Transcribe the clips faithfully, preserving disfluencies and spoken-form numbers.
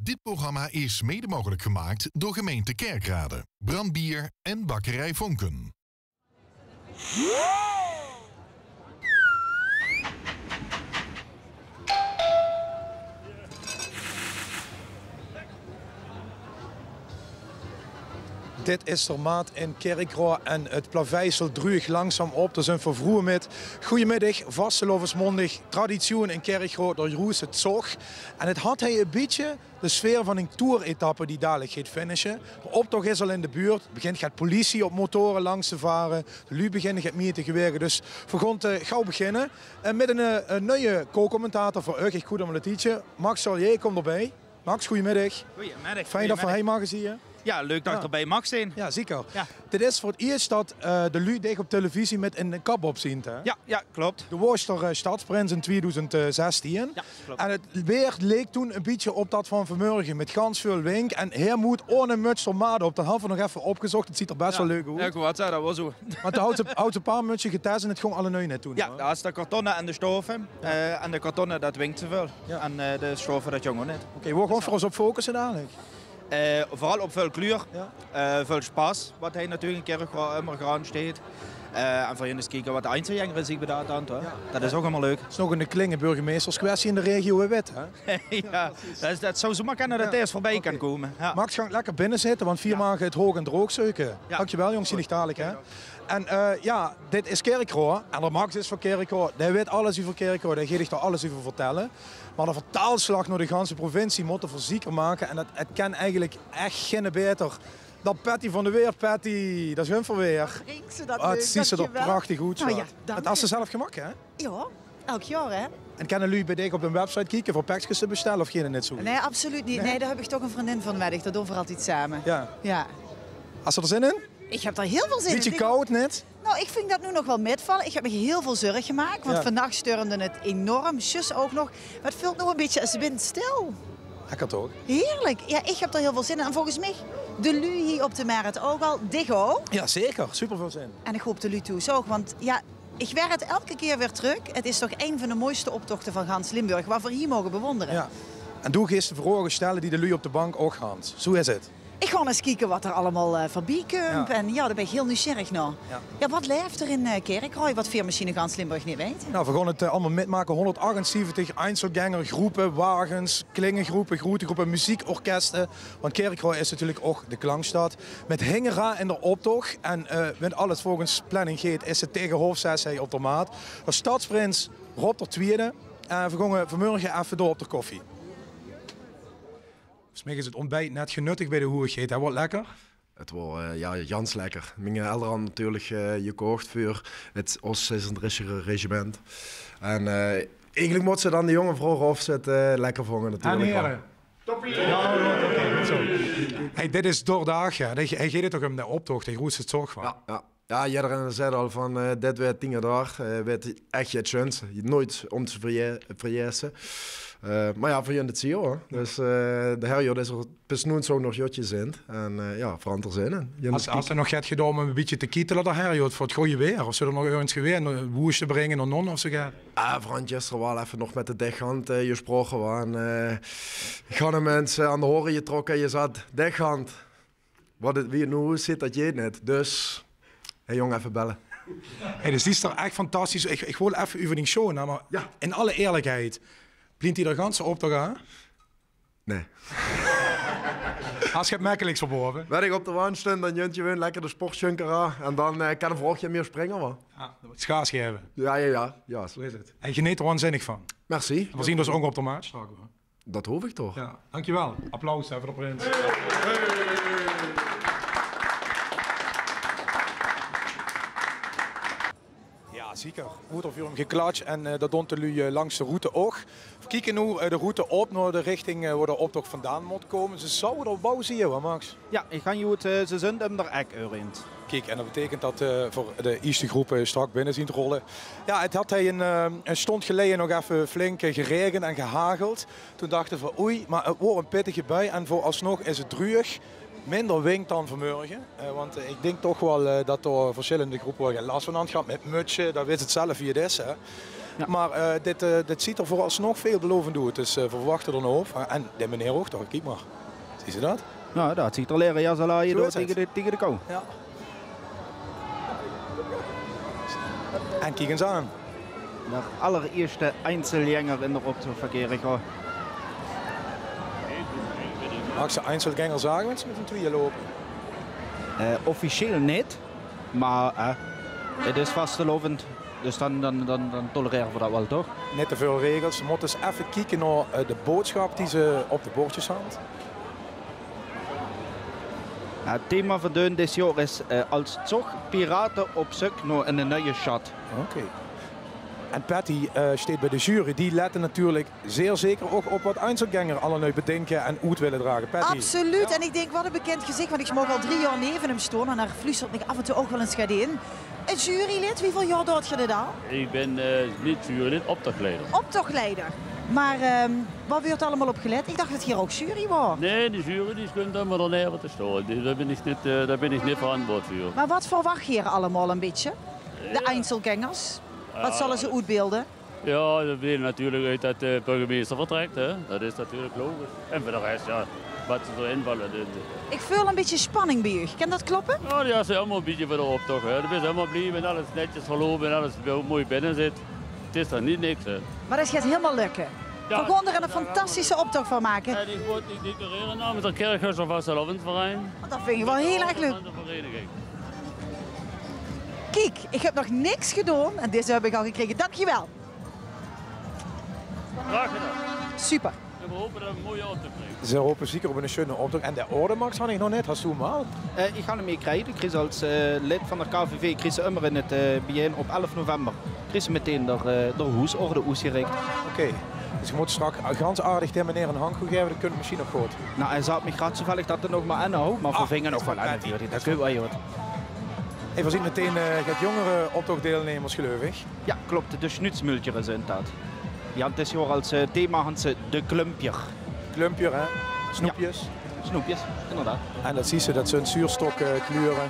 Dit programma is mede mogelijk gemaakt door gemeente Kerkrade, Brand Bier en Bakkerij Vonken. Dit is d'r maat in Kirchroa en 't plaveisel druug langzaam op. D'r zunt veur vroeë mit. Goeiemiddig, vastelaovesmaondig, traditioen in Kirchroa, d'r Roese Zog. En 't hat hie e bietje de sfeer van 'n toeretappe die dalik geit finishe. D'r optoch is al in de buurt. 't Begint get politie op motore langs te vare. De luuj beginne get mieë te gewege. Dus veer gaon, eh, gauw beginne. Eh, mit 'n, eh, 'n nuie co-commentator veur uch. Ich koet 'm al e tiedje. Max Charlier kump d'rbie. Max, goeiemiddig. Goeiemiddig. Fijn dat veer hie mage zieë. Ja, leuk dat ik erbij mag zijn. Ja, zeker. Dit is veur 't ierst dat, eh, de luuj dich op televisie mit 'n kap op zien, hè? Ja, ja, klopt. De Woorster, eh, stadsprins in tweeduizend zestien. Ja, klopt. En 't weer leek toen e bietje op dat van vanmorge mit gans veul wink. En heer moot oane muts d'r maat op. Dat hadde veer nog effe opgezocht. 't Ziet d'r bes wel leuk oet. Ja, goed, ja, dat was zo. Want de houts e paar mutsje getest en 't góng allebei net toen. Ja, dat is de kartonnen en de stoffen. Eh, en de kartonnen, dat winkt te veul. En eh, de stoffen, dat jong net. Oké, wo gaon veer ós op focusse dalik? Eh, vooral op veul kleur, eh, veul spas, wat hie natuurlijk in Kirchroa ummer graon steet. Eh, en veur ins kieke wat de einzeljengere zich bedaat han, hè. Dat is ouch ummer leuk. 't Is nog 'n klinge burgemeisterskwestie in de regio, hè, wit, hè? Ja, dat, dat zou zomaar kenne dat dees voorbij kan kome. Ja. Max, gank lekker binne zitte, want veer mage 't hoog en droog zeuke. Dankjewel, jongs, zien ich dalik, hè. En eh, ja, dit is Kirchroa. En d'r Max is van Kirchroa. Dae wit alles euver Kirchroa. Dae geit dich d'r alles euver vertelle. Maar de vertaalslag nao de ganse provincie mótte veer zeker make. En dat, 't kan eigelik ech ginne baeter dan Patty van de Weer. Patty, dat is hun verweer. Wat ziet ze d'r prachtig oet. Dat has ze zelf gemaak, hè? Ja, elk jaor, hè? En kenne luuj bij dich op de website kieke veur pekskes te bestelle of gene net zo? Nee, absoluut niet. Nee, daar heb ik toch een vriendin van, wed ich. Dat doon veer altied same. Ja. Has ze d'r zin in? Ich höb d'r hiel väöl zin in. Bietje kaod net? Nou, ich ving dat noe nog wel mitvalle. Ich höb mich hiel väöl zörg gemaak, want vannach sturmde 't enorm. Zjus ouch nog. Mer 't veult noe e bietje es windstil. Lekker toch? Heerlijk. Ja, ich höb d'r hiel väöl zin in. En volges mich de luuj hie op de Merret ouch al. Dich ouch? Ja, zeker. Super väöl zin. En ich hoop de luuj thoes ouch, want ja, ich wer 't elke kier weer trök. 't Is toch ein van de mooiste optochte van gans Limburg, wat veer hie moge bewondere. Ja. En doe geis de vraoge stelle die de luuj op de bank ouch han. Zo is 't. Ich gaon ins kieke wat d'r allemaol eh, veurbie kump. En ja, dao bin ich hiel nuujsjierrig nao. Ja, wat laef d'r in eh, Kirchroa, wat veer mesjien in gans Limburg neet weite? Nou, veer gaon 't eh, allemaol mitmake. Hónderdachtenzeventig einzelgänger, groepe, wagens, klinge groepe, groete groepe, muziekorkeste. Want Kirchroa is natuurlijk ouch de klankstad. Mit Hingera in d'r optoch. En eh, wen alles volges planning geit, is 't tege haof zes hie op d'r maat. D'r stadsprins Rob d'r Twiede. En veer gonge vanmorge effe door op d'r koffie. Volges mich is 't ontbijt net genuttig bij de hoeëgheid. Hè, waor 't lekker? 't Waor eh, ja, gans lekker. Mieng eldere han natuurlijk eh, jekocht veur 't Oostsessendrischer regiment. En eh, eigenlijk mót ze dan de jonge vraoge of ze 't eh, lekker vonge natuurlijk. Hey, dit is d'r daag, ja. Hie geit 't toch um de optoch, de groetste zorg van. Ja, ja. Ja, jedere zaet al van eh, dit weurt tiene daag, eh, weurt ech jet sjuns. Nooit um te verje- verjesse. Eh, maar ja, veur junt 't zie hoor. Dus eh, de herjod is d'r bis noe zo nog jotje zint. En eh, ja, verantwoord zin in. Has, has te nog get gedaon um e bietje te kietele d'r herjod veur 't gooj weer? Of zit d'r nog örges geweë, woes te bringe nao non of zo get? Ah, veur gister waal effe nog mit de dichhand eh, jesproche. Waor eh, ganne minse aan de hore jetrokke, jezat dichhand. Wat 't, wie 't noe oetzit, dat jeet net. Dus, hè jong, effe belle. Hey, dus die is toch ech fantastisch. Ich, ich wil effe euver dien show, hè, maar in alle eerlijkheid, plient die d'r ganse optoch aan? Nee. Has se 't mekkeliks verbaove? Wen ich op de wand stin, dan junt jeweun lekker de sportsjunker aan. En dan eh, kan 'r veur ouch get mieë springe, wa? Ja, dat is gaas gaeve. Ja, ja, ja. Ja. Zo is 't. En geneet d'r waanzinnig van. Merci. En veer zien dus ouch op d'r maat straks, hoor. Dat hoop ich toch. Ja, dankjewel. Applaus hè, veur d'r prins. Ja, zeker. Woort d'r veur häöm geklatsj en eh, dat doont de luuj eh, langs de route ouch. Veer kieke noe eh, de route op nao de richting eh, wo d'r optoch vandaan mót kómme. Ze zouwe d'r bouw zieë, wa Max? Ja, ich gaon joet, eh, ze zunt um d'r ek örjend. Kiek, en dat beteikent dat eh, veur de ierste groepe straks binne zien te rolle. Ja, 't hat hie 'n eh, 'n stond geleje nog effe flink eh, geraegend en gehageld. Toen dachte veer, oei, maar 't waor 'n pittige bui en veur alsnog is 't druug. Minder wink dan vanmorge. Eh, want eh, ich dink toch waal eh, dat d'r versjillende groepe waal get las van hant gehad mit mutsje. Dat wits se zelf wie 't is, hè. Ja. Maar, eh, dit, eh, dit ziet er vooralsnog veelbelovend oet. Dus, eh, we verwachten er nog. En de meneer ook toch, kiek maar. Zien ze dat? Ja, dat ziet er lekker, ja, zo laat je door tegen de, tegen de kou. Ja. En kiek eens aan. De allereerste Einzelgänger in de optocht van Kerkrade. Mag ik ze Einzelgänger zeggen, want ze met z'n tweeën lopen? Eh, officieel niet, maar, eh, het is vastelaovend, dus dan, dan, dan, dan tolereren we dat wel, toch? Niet te veel regels. Ze moeten eens even kijken naar, eh, de boodschap die ze op de bordjes hangt. Ja, het thema van Deun dit jaar is, eh, als toch piraten op zoek naar een nieuwe schat. Oké. En Patty, eh, steet bij de jury. Die letten natuurlijk zeer zeker ook op wat Einzelgänger allemaal bedenken en oet willen dragen. Patty. Absoluut. Ja. En ik denk, wat een bekend gezicht, want ik mag al drie jaar neven hem staan en hij fluistert me af en toe ook wel eens gaat in. Een jurylid, wieväöl jaor doot geer dit al? Ik ben, eh, niet jurylid, optochtleider. Optochtleider. Maar, ehm, wat wordt allemaal op gelet? Ik dacht dat hier ook jury was. Nee, de jury die kunt allemaal dan even te staan. Die, daar ben ik niet, eh, daar ben ik niet verantwoord voor. Maar wat verwacht hier allemaal een beetje? De Einzelgängers? Wat zullen ze uitbeelden? Ja, dat blijkt natuurlijk uit dat de burgemeester vertrekt, hè. Dat is natuurlijk logisch. En voor de rest, ja, wat ze zo invallen. De, de Ik voel een beetje spanning bij u. Kan dat kloppen? Ja, die is helemaal een beetje voor de optocht, hè. Dat is helemaal blij en alles netjes verlopen en alles wel mooi binnen zit. Het is er niet niks, hè. Maar dat gaat helemaal lukken. Ja. We gaan er een fantastische optocht van maken. En ik moet niet decoreren namens het Kerkrade Vastelaovesverein. Dat vind ik wel heel erg leuk. Van de vereniging. Kiek, ik heb nog niks gedaan en deze heb ik al gekregen. Dankjewel. Graag gedaan. Super. En we hopen dat we een mooie optocht krijgen. Ze hopen zeker op een schöne optocht. En de orde, Max, had ik nog net. Hast du hem al? Eh, ik ga hem hier krijgen. Ik kreeg als, eh, lid van de K V V, kreeg ze ummer in het, eh, bijeen op elf november. Kreeg ze meteen door, eh, door hoesorde oesgericht. Oké. Dus je moet straks gans aardig tegen meneer een handgoed geven, dat kunt misschien nog goed. Nou, hij zat me graag toevallig dat er nog maar aan hou, maar we vingen nog wel aan natuurlijk. Dat kun je wel, joh. Even zien meteen, eh, het jongere optochtdeelnemers, geloof ik. Ja, klopt. De Schnutzmülcher zijn dat. Ja, het is hier als, eh, thema Hanse de Klumpjer. Klumpjer, hè? Snoepjes. Ja. Snoepjes, inderdaad. En dat zie je, dat zijn zuurstok, eh, kleuren.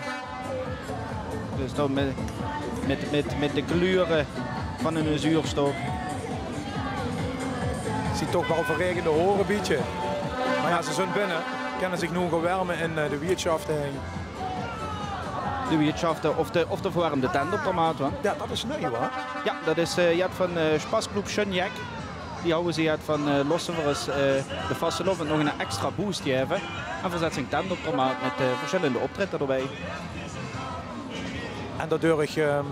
Dus dan met, met, met, met de kleuren van een zuurstok. Zie toch wel verregende horen bietje. Maar ja, ze zijn binnen. Kunnen zich nu gaan wermen in, eh, de wiertschaft heen. De wiertschaft, eh, of de, of de verwarmde tent op de maat, hoor. Ja, dat is nieuw, hoor. Ja, dat is, eh, jet van, eh, Spasclub Schönjek. Die houden ze jet van, eh, losse voor eens, eh, de vastelaovend nog een extra boost geven. En verzet zijn tent op de maat met, eh, verschillende optreden erbij. En dat door, ehm,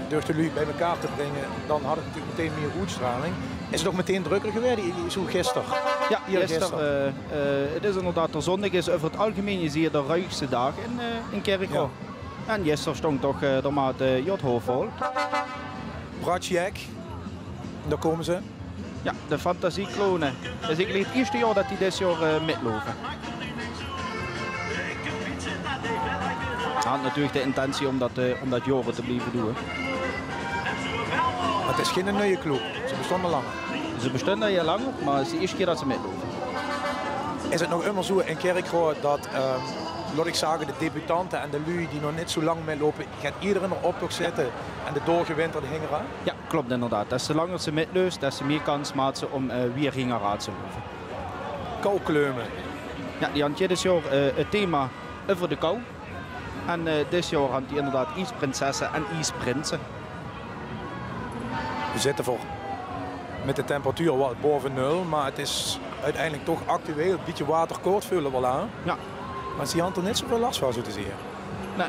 door de lui bij elkaar te brengen, dan had het natuurlijk meteen meer uitstraling. Is het ook meteen drukker geworden, zo gisteren? Ja, hier gisteren. Eh, eh, het is inderdaad, de zondag is over het algemeen, je ziet, de ruigste dag in, eh, in Kerkrade. Ja. En gisteren stond toch, eh, de maat, eh, J H vol. Bratsjek, daar komen ze. Ja, de Fantasieclowne. Het is eigenlijk het eerste jaar dat die dit jaar, eh, metlopen. Had natuurlijk de intentie om dat, eh, om dat jaren te blijven doen. Het is geen nieuwe club. Ze bestonden langer. Ze bestonden al langer, maar het is de eerste keer dat ze metlopen. Is het nog immer zo in Kerkrade dat, ehm, laat ik zeggen, de debutanten en de lui die nog niet zo lang metlopen, gaat iedereen er op toch zitten en de doorgewinterde hingera? Ja, klopt inderdaad. Des te langer ze metleust, des te meer kans maakt ze om, eh, weer hingera te lopen. Koukleume. Ja, die had dit jaar, eh, het thema over de kou. En, eh, dit jaar had die inderdaad iesprinsessen en iesprinsen. We zitten voor, met de temperatuur wel boven nul, maar het is uiteindelijk toch actueel een beetje waterkoud, voelen we wel aan. Ja. Maar ze hadden er niet zoveel last van, zo te zien. Nee.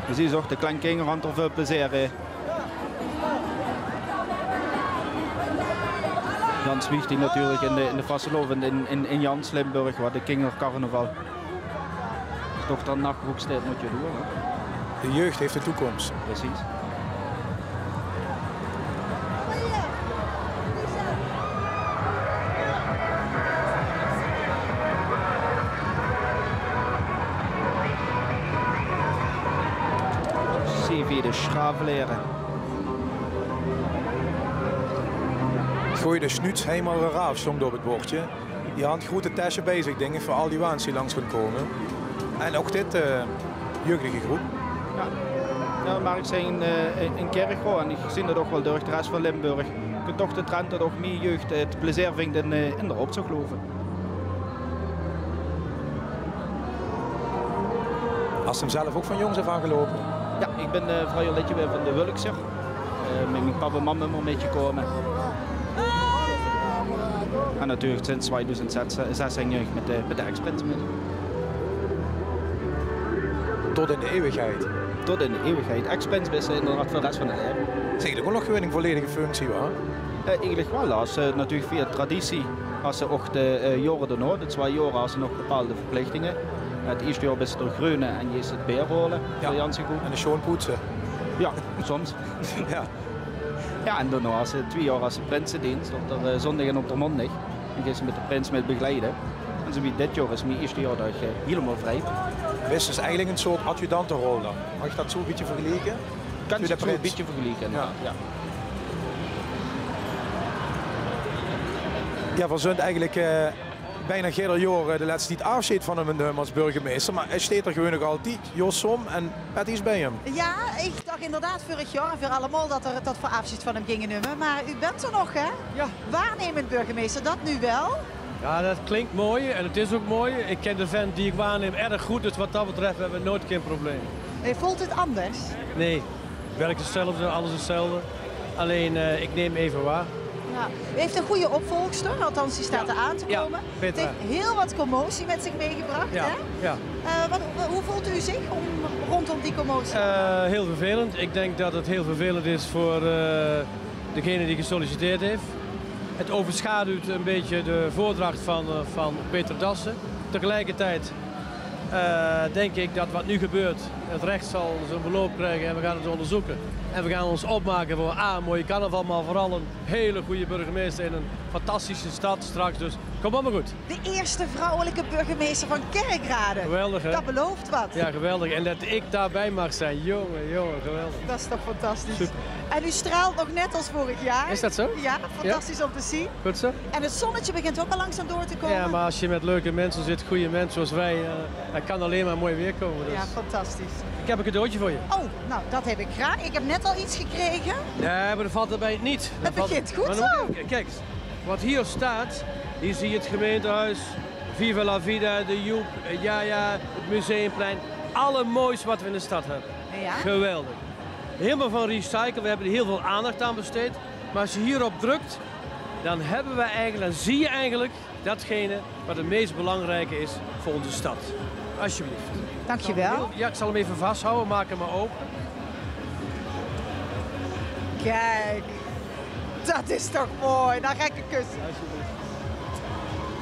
Je ziet toch, de kleinkinderen hadden er veel plezier in. Gans wichtig natuurlijk in de, in de vastelaovend in, in, in gans Limburg, wat de kindercarnaval. Toch dan nachroekstijd moet je doen, hè? De jeugd heeft de toekomst. Precies. C V de Schraveleren. Gooi de snuuts helemaal eraf, stond op het bordje. Die had grote tessen bij zich, denk ik, voor al die waans die langs gaan komen. En ook dit, eh, jeugdige groep. Ja. Ja, maar ik zei in, eh, in Kerkrade, en ik zie dat ook wel door de rest van Limburg, Toch de trend det ouch mieë jeug 't plezeer vingk in, eh, in d'r optoch loupe. Has se 'm zelf ouch van jóngs aaf aan geloupe? Jao, ich bön, eh, vreuger leedje gewaes van de Wulkser. Eh, mit mien pap en mam ummer mitgekómme. En natuurlik sinds twiedoezend zès, eh, zès mit de, mit de Ex-Prins mit. Tot in de eeuwigheid. Tot in de eeuwigheid. Ex-Prins bis se inderdaad veur de res van dien laeve. Zègk, det is ouch nog gewoon ein volledige functie, wa? Eh, eigelik waal. Has se natuurlik via traditie, has se ouch de, eh, jaore daonao, de twie jaore, has se nog bepaalde verplichtinge. 't Ierste jaor bis se d'r greune en jees se 't beer haole, jao, veur Janse Koek. En de sjoon poetse. Jao, soms. Jao. Jao, en daonao, has se twie jaor, has se prinsediens, op d'r, eh, zóndig en op d'r maondig. En geis se mit de prins mit begeleide. En zoe wie dit jaor is mien ierste jaor det ich, eh, hielemaol vrie bön. Bis dus eigelik ein soort adjudanterol dan. Maag ich det zoe ein bietje vergelieke? Kins se 't zoe ein bietje vergelieke, jao. Jao. Jao, veer zunt eigelik, eh, bienao jeder jaor, eh, de lèste tied aafsjeid van häöm numme es burgemeister, mer hae steit d'r gewoon nog altied. Jos Som en Patty is bie häöm. Jao, ich dach inderdaad veurig jaor en veur allemaol det d'r, det v'r aafsjeid van häöm ginge numme. Mer u bent d'r nog, hè? Jao. Waarnemend burgemeester, det noe waal? Jao, det klink mooi en 't is ouch mooi. Ich kin de vent die ich waarneem erg good, dus wat det betröf höbbe v'r noeats gein probleem. Nae, veult 't anders? Nae, 't werk 'tzelfde, alles 'tzelfde. Allein, eh, ich num effe waor. Jao. U heeft een goede opvolgster, althans die staat eraan te komen. Jao, Petra. Het heeft heel wat commotie met zich meegebracht, hè? Jao. Eh, wat, hoe voelt u zich om, rondom die commotie? Eh, heel vervelend. Ik denk dat het heel vervelend is voor, eh, degene die gesolliciteerd heeft. Het overschaduwt een beetje de voordracht van, eh, van Peter Dassen. Tegelijkertijd, eh, denk ik dat wat nu gebeurt, het recht zal zijn beloop krijgen en we gaan het onderzoeken. En we gaan ons opmaken voor A, een mooie carnaval, maar vooral een hele goede burgemeester in een fantastische stad straks. Dus komt allemaal goed. De eerste vrouwelijke burgemeester van Kerkrade. Geweldig, hè? Dat belooft wat. Ja, geweldig. En dat ik daarbij mag zijn. Jongen, jongen, geweldig. Dat is toch fantastisch. Super. En u straalt nog net als vorig jaar. Is dat zo? Ja, fantastisch om te zien. Goed zo. En het zonnetje begint ook al langzaam door te komen. Ja, maar als je met leuke mensen zit, goede mensen zoals wij, eh, het kan alleen maar mooi weer komen. Dus. Ja, fantastisch. Ik heb een cadeautje voor je. Oh, nou, dat heb ik graag. Ik heb net al iets gekregen. Nee, maar dat valt erbij niet. Het begint goed zo. Kijk eens, wat hier staat, hier zie je het gemeentehuis, Viva la Vida, de Joep, eh, Jaja, het museumplein. Allermoois wat we in de stad hebben. Ja. Geweldig. Helemaal van recycle, we hebben er heel veel aandacht aan besteed. Maar als je hierop drukt, dan hebben we eigenlijk, dan zie je eigenlijk datgene wat het meest belangrijke is voor onze stad. Alsjeblieft. Dankjewel. Ja, ik zal hem even vasthouden, maak hem maar open. Kijk, dat is toch mooi. Nou, gekke kus. Alsjeblieft.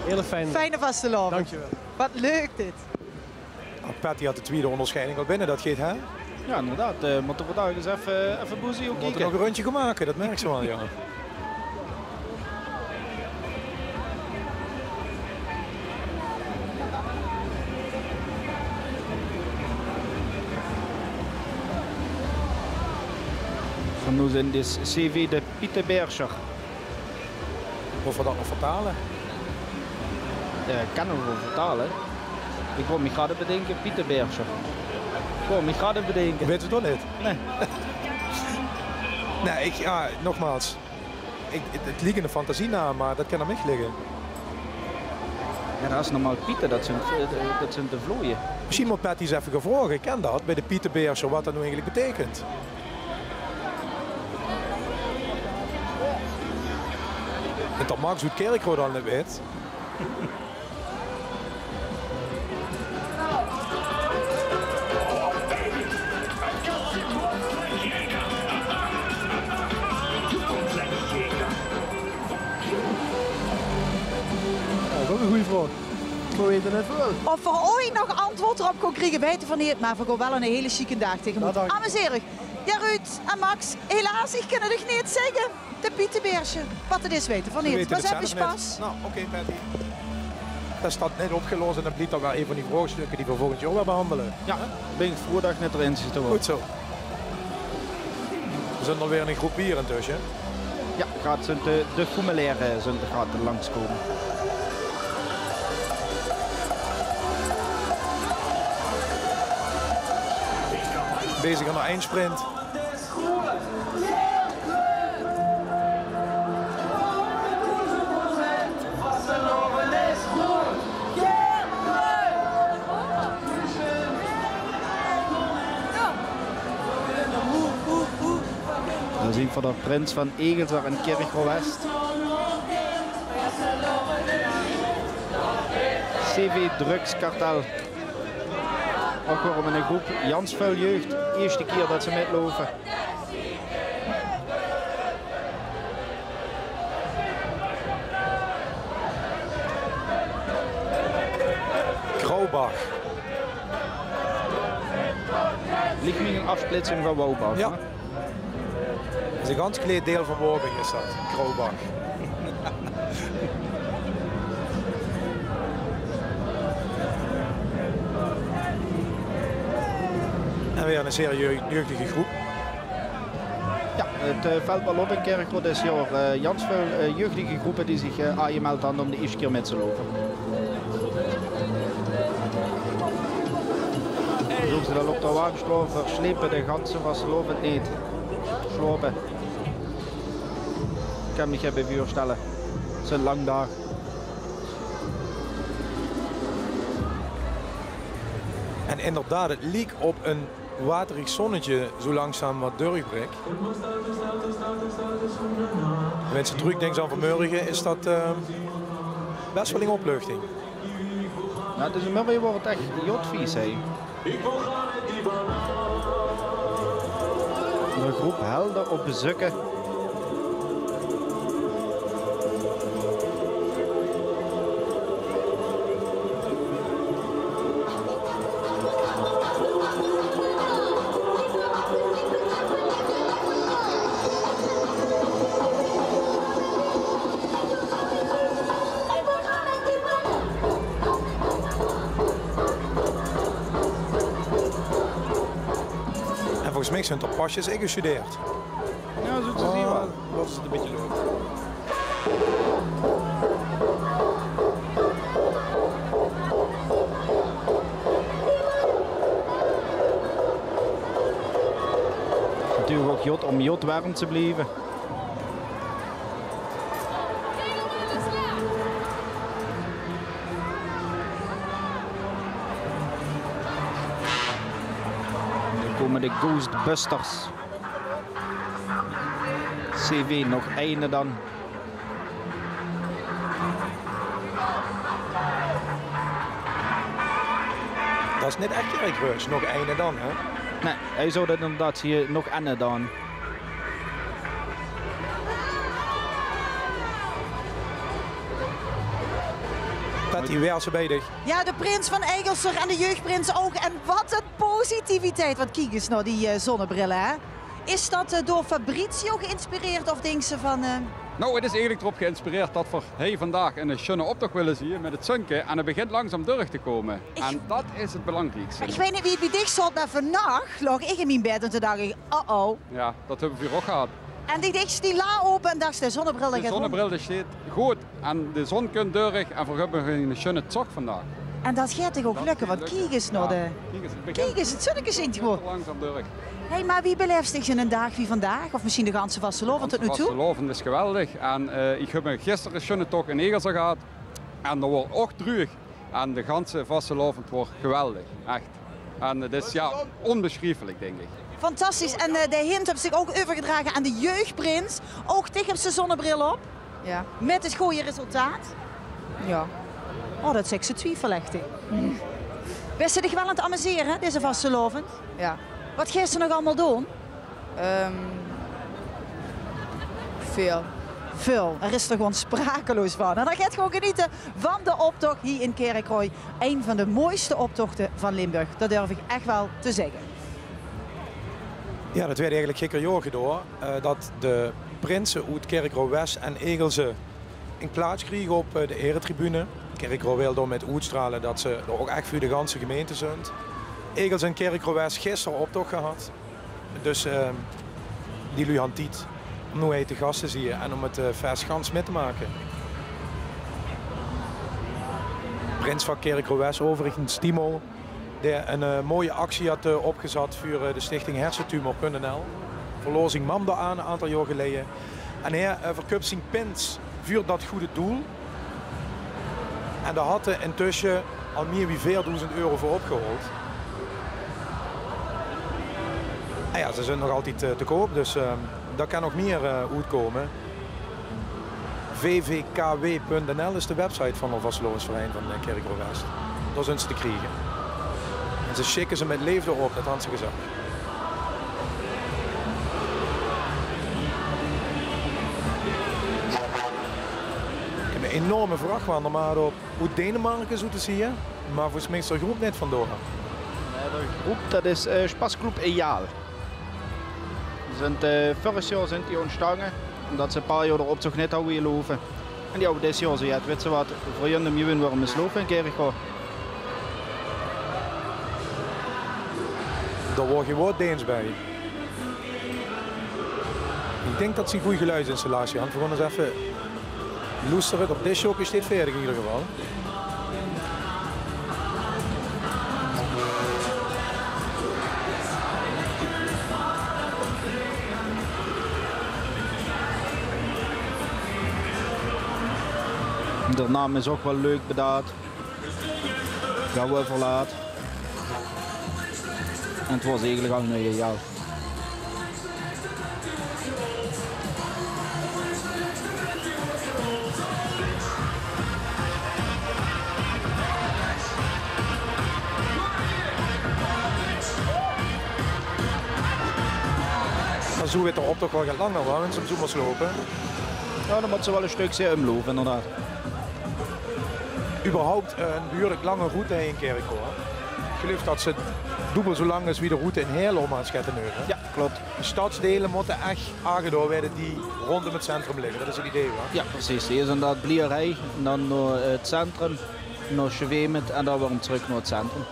Hele fijne. Fijne vastelaovend. Dankjewel. Wat leuk dit. Nou, Patty had de twiede óngersjeiding al binne, det geit, hè? Jao, inderdaad. Eh, mótte v'r dao ins effe, effe boezie op kieke. Mótte nog ein rundje gaon make, det merks se waal, jao. V'r noe zeen dus C V de Pietebeersjer. Mótte v'r det nog vertaole? Jao, kènne v'r waal vertaole. Ich wól mich gerade bedinke, Pietebeersjer. Ich wól mich gerade bedinke. Wèt geer 't ouch neet? Nae. Nae, ich, jao, nogmaals. Ich, 't, 't liek ein fantasienaam, mer det kan aan mich ligke. Jao, det is normaal piete, det zeen, eh, det zeen de vlooie. Mesjien mót Patty ins effe gaon vraoge, ich kin det, bie de Pietebeersjer, waat det noe eigelik beteikent. En det Max oet Kirchroa al neet weit. Jao, det is ouch ein gooj vraog. Veer weite 't neet. Of v'r ooit nog antjwaord d'rop kónne kriege, weite v'r neet, mer v'r gaon waal eine hele sjieke daag tegemoet. Amuseer uch. Jao, Ruud en Max, helaas, ich kin 't uch neet zègke. De Pietebeersjer, waat 't is, weite v'r neet. Waas effe sjpas. Noe, oké, Patty. Det is dan neet opgelos en dan blief det waal ein van die vraogstukke die v'r volgend jaor weer behandele. Jao, bön ich vreuj det ich neet d'rin zit, huur. Good zo. Veer zeen alweer in ein groep bier intösse. Jao, graad zeen de, de Foemelaere zeen graad langskómme. Bezig aan de eindsprint. Veur de prins van Egelser en Kirchroa-West. C W Drugskartel. Ouch weer óm 'n groep, jans väöl jeug, ieësjte kier det ze mitloupe. Graubach. Liek mich 'n aafsplitsing van Waubach, hè? Is 'n gans klee deil van Wauwbech is det, Graubach. En weer 'n zeer jeug-, jeugdige groep. Jao, 't, eh, vèlt waal op in Kirchroa dit jaor. Eh, jans väöl, eh, jeugdige groepe die zich, eh, aangemeld hadde óm de ieësjte kier mit te loupe. Zoeas ze det op de waag sjtaon, versjlaope de ganse vastelaovend neet. Sjlaope. Ich kan mich 't bie veurstelle. 't Zeen lang daag. En inderdaad, 't liek op 'n waterig zonnetje zoe langzaam wat durchbrik. Wens se trökdinks aan vanmörge, is det, eh, bès waal 'n opluchting. Jao, 't is 'n mörge waor 't ech jotvies, hè. De groep Helden op bezeuk. En volges mich zunt d'r pasjes ingesjudeerd. Jao, zoe te zeen waal. Laot ós 't e bietje loupe. Natuurlik ouch jot óm jot werm te blieve. Noe kómme de Ghostbusters. C W Nog Eine dan. Det is neet ech Kirchroads, Nog Eine dan, hè? Nae, hae zów det inderdaad hie Nog Enne dan. Patty, wie is 't bie dich? Jao, de prins van Eigelster en de jeugprins ouch. En wat 'n positiviteit, want kiek ins nao die, eh, zonnebrille, hè. Is det, eh, door Fabrizio geïnspireerd of dinks se van, eh... Nou, 't is eigelik d'rop geïnspireerd det v'r hie vandaag 'ne sjunne optoch wille zeen mit 't zunke en 't begint langzaam durch te kómme. En det is 't belangriekste. Ich weit neet wie 't bie dich zaot, mer vannach loog ich in mien bèd en toen dach ich: oh-oh. Jao, det höbbe v'r ouch gehad. En die deis die la ope en dachs: de zonnebril, de zonnebril, dae sjteet good. En de zon kump durch en veer höbbe 'ne sjunne zóch vandaag. En det geit dich ouch lökke, want kiek ins nao de, kiek ins, 't zunneke sjient gewoon. Langzaam durch. Hey, mer wie belaefs dich 'nen daag wie vandaag? Of mesjien de ganse vastelaovend tot noe toe? Vastelaovend is geweldig. En, eh, ich höb gister 'ne sjunne toch in Egelster gehad. En det waor ouch dreug. En de ganse vastelaovend waor geweldig. Ech. En 't is, jao, ónbesjrieflik, dink ich. Fantastisch. En, eh, de hint höbs se ouch euvergedrage aan de jeugprins. Ouch dich höbs de zonnebril op. Jao. Mit 't gooj resultaat. Jao. Oh, det zèks se twiefelechtig. Bis se dich waal aan 't amusere, deze vastelaovend? Jao. Wat geis se nog allemaol doon? Ehm, väöl. Väöl. Hae is d'r gewoon sprakeloos van. En hae geit gewoon genete van de optoch hie in Kirchroa. Ein van de mooiste optochte van Limburg. Det durf ich ech waal te zègke. Jao, det waert eigelik gikker jaor gedoon, eh, det de prinse oet Kirchroa-West en Egelster 'n plaats kriege op, eh, de eretribune. Kirchroa wil dao mit oetstrale det ze d'r ouch ech veur de ganse gemeinte zunt. Egelster en Kirchroa-West gister optoch gehad. Dus, eh, die luuj hant tied óm noe hie te gas te zieë en óm 't, eh, fès gans mit te make. Prins van Kirchroa-West euverigens, Timo, dae 'n, eh, mooie actie had, eh, opgezat veur, eh, de stichting hersentumor punt n l. Verloor zien mam dao aan, 'n aantal jaor geleje. En hae, eh, verköp zien pins veur det gooj doel. En dao had 'r intösse al mieë wie veerdoezend euro veur opgehaold. En jao, ze zunt nog altied, eh, te koup, dus, eh, Dao kan nog mieë, eh, oetkómme. V V K W punt N L is de website van de vastelaovesvereiniging van, eh, Kirchroa-West. Dao zunt ze te kriege. En ze sjikke ze mit leefde op, det hant ze gezag. Ich höb 'n enorme vrachwaan d'r mer op oet Denemarke, zoe te zieë, mer volges mich is d'r groep neet van dao. Nae, de groep, det is, eh, Spassclub Eyal. Ze zunt, eh, vörig jaor zunt die óntstange, ómdet ze e paar jaor d'r optoch neet hawwe wille louve. En die hawwe dit jaor gezag, jao, wits se waat, veur hun de mieë win waere misloupe in Kirchroa. Dao waor gein waord deens bie. Ich dink det ze 'n gooj geluidsinstallatie hant. Veer gaon ins effe loestere. Op dit sjokske steit veertig in eder geval. De naam is ouch waal leuk bedaad. Gauw euverlaat. En 't waor eigelik al 'n nuuj Eyal. Mer zoe wit d'r optoch waal get langer, wa, wen ze 'm zoe mós loupe. Jao, dan mót ze waal e sjtökske umloupe, inderdaad. Überhaupt, eh, 'n behuurlik lange route hie in Kirchroa. Ich geluif det ze doebel zoe lang is wie de route in Heële óm aan Sjèttenheuve. Jao, klop. De stadsdeile mótte ech aangedaon waere die róndóm 't centrum ligke. Det is 't idee, wa? Jao, precies. Hie is inderdaad Blieërij, dan nao, eh, 't centrum, nao Sjwemert en dan weer trök nao 't centrum.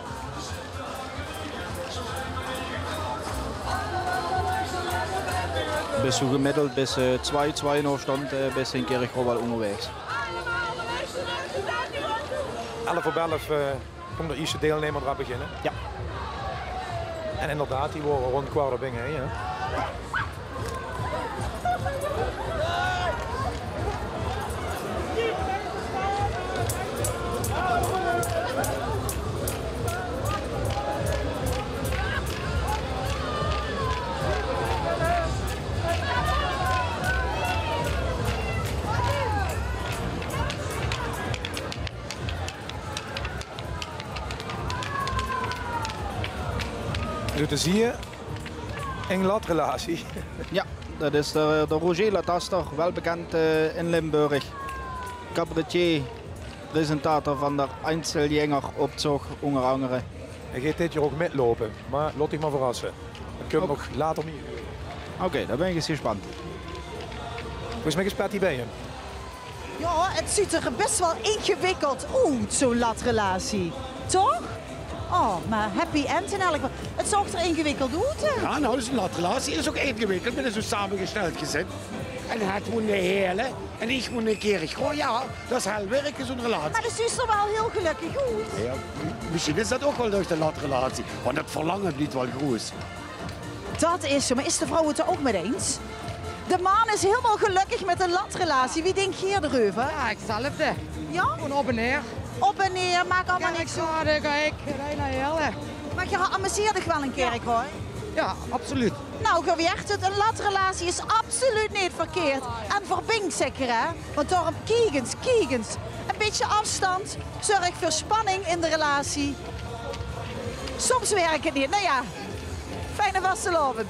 Bis zoe gemiddeld bis, eh, tswai, tswai en 'n haaf sjtond, eh, bis in Kirchroa waal óngerwaegs. Elf op elf, eh, kómme de ieësjte deilnummers draan beginne. Jao. En inderdaad, die waore rónd kwart op inge, hè. Zoe te zieë, ing latrelatie. Jao, det is de, de Roger Lataster, waal bekènd, eh, in Limburg. Cabaretier, presentator van de Einzelgänger-Optoch, ónger angere. Hae geit dit jaor ouch mitloupe, mer laot dich mer verrasse. Det kump nog later mieë. Oké, dan bin ich ins gesjpand. Volges mich is Patty bie häöm. Jao, 't zuut d'r bès waal ingewikkeld oet, zoe'n latrelatie. Toch? Oh, mer happy end in elk geval. 't Zuut d'r ingewikkeld oet, hè? Jao, noe, zoe'n latrelatie is ouch ingewikkeld, mer 't is ouch samegesteld gezin. En hae woont in Heële en ich woon in Kirchroa. Jao, det is hel wirke, zoe'n relatie. Mer det zuut d'r waal hiel gelökkig oet. Jao, mesjien is det ouch waal durch de latrelatie, want 't verlange blief waal groeët. Det is zoe, mer is de vrouw 't d'r ouch mit eins? De man is hielemaol gelökkig mit de latrelatie. Wie dink geer d'reuver? Jao, 'tzelfde. Jao? Gewoon op en neer. Op en neer, maak allemaol niks oet. Kerkrade, kiek, rij nao Heële. Mer geer amuseert uch waal in Kirchroa? Jao, absoluut. Noe, geer weit 't, 'n latrelatie is absoluut neet verkeerd. En verbinjt zeker, hè? Want daorum, kiek ins, kiek ins. E bietje aafstand zörg veur spanning in de relatie. Soms wirk 't neet. Noe jao, fijne vastelaovend.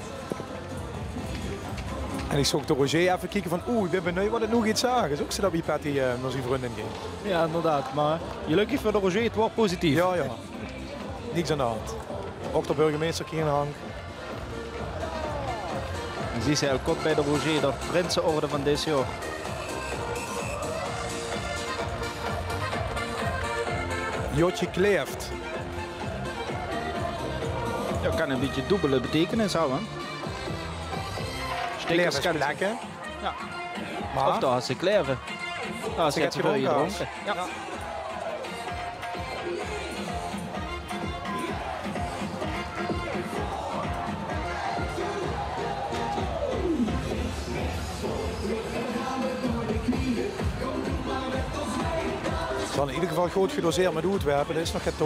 En ich zoog de Roger effe kieke van, oeh, ich bin benuujd waat 't noe geit zage. Is ouch zoe det wie Patty, eh, nao zien vrundin geit. Jao, inderdaad. Mer gelökkig veur de Roger, 't waor positief. Jao, jao. Niks aan de hand. Ouch de burgemeister hie in Hank. En zuus se hiel kort bie de Roger, de prinseorde van dit jaor. Jotje Kleeft. Jao, kan e bietje doebele beteikenis höbbe. Kleeft is plekke. Jao. Mer of dao haet ze kleve. Dao haet ze get gedrónke. Jao. Zal in eder geval good gedoseerd mit oetwerpe, det is nog get te.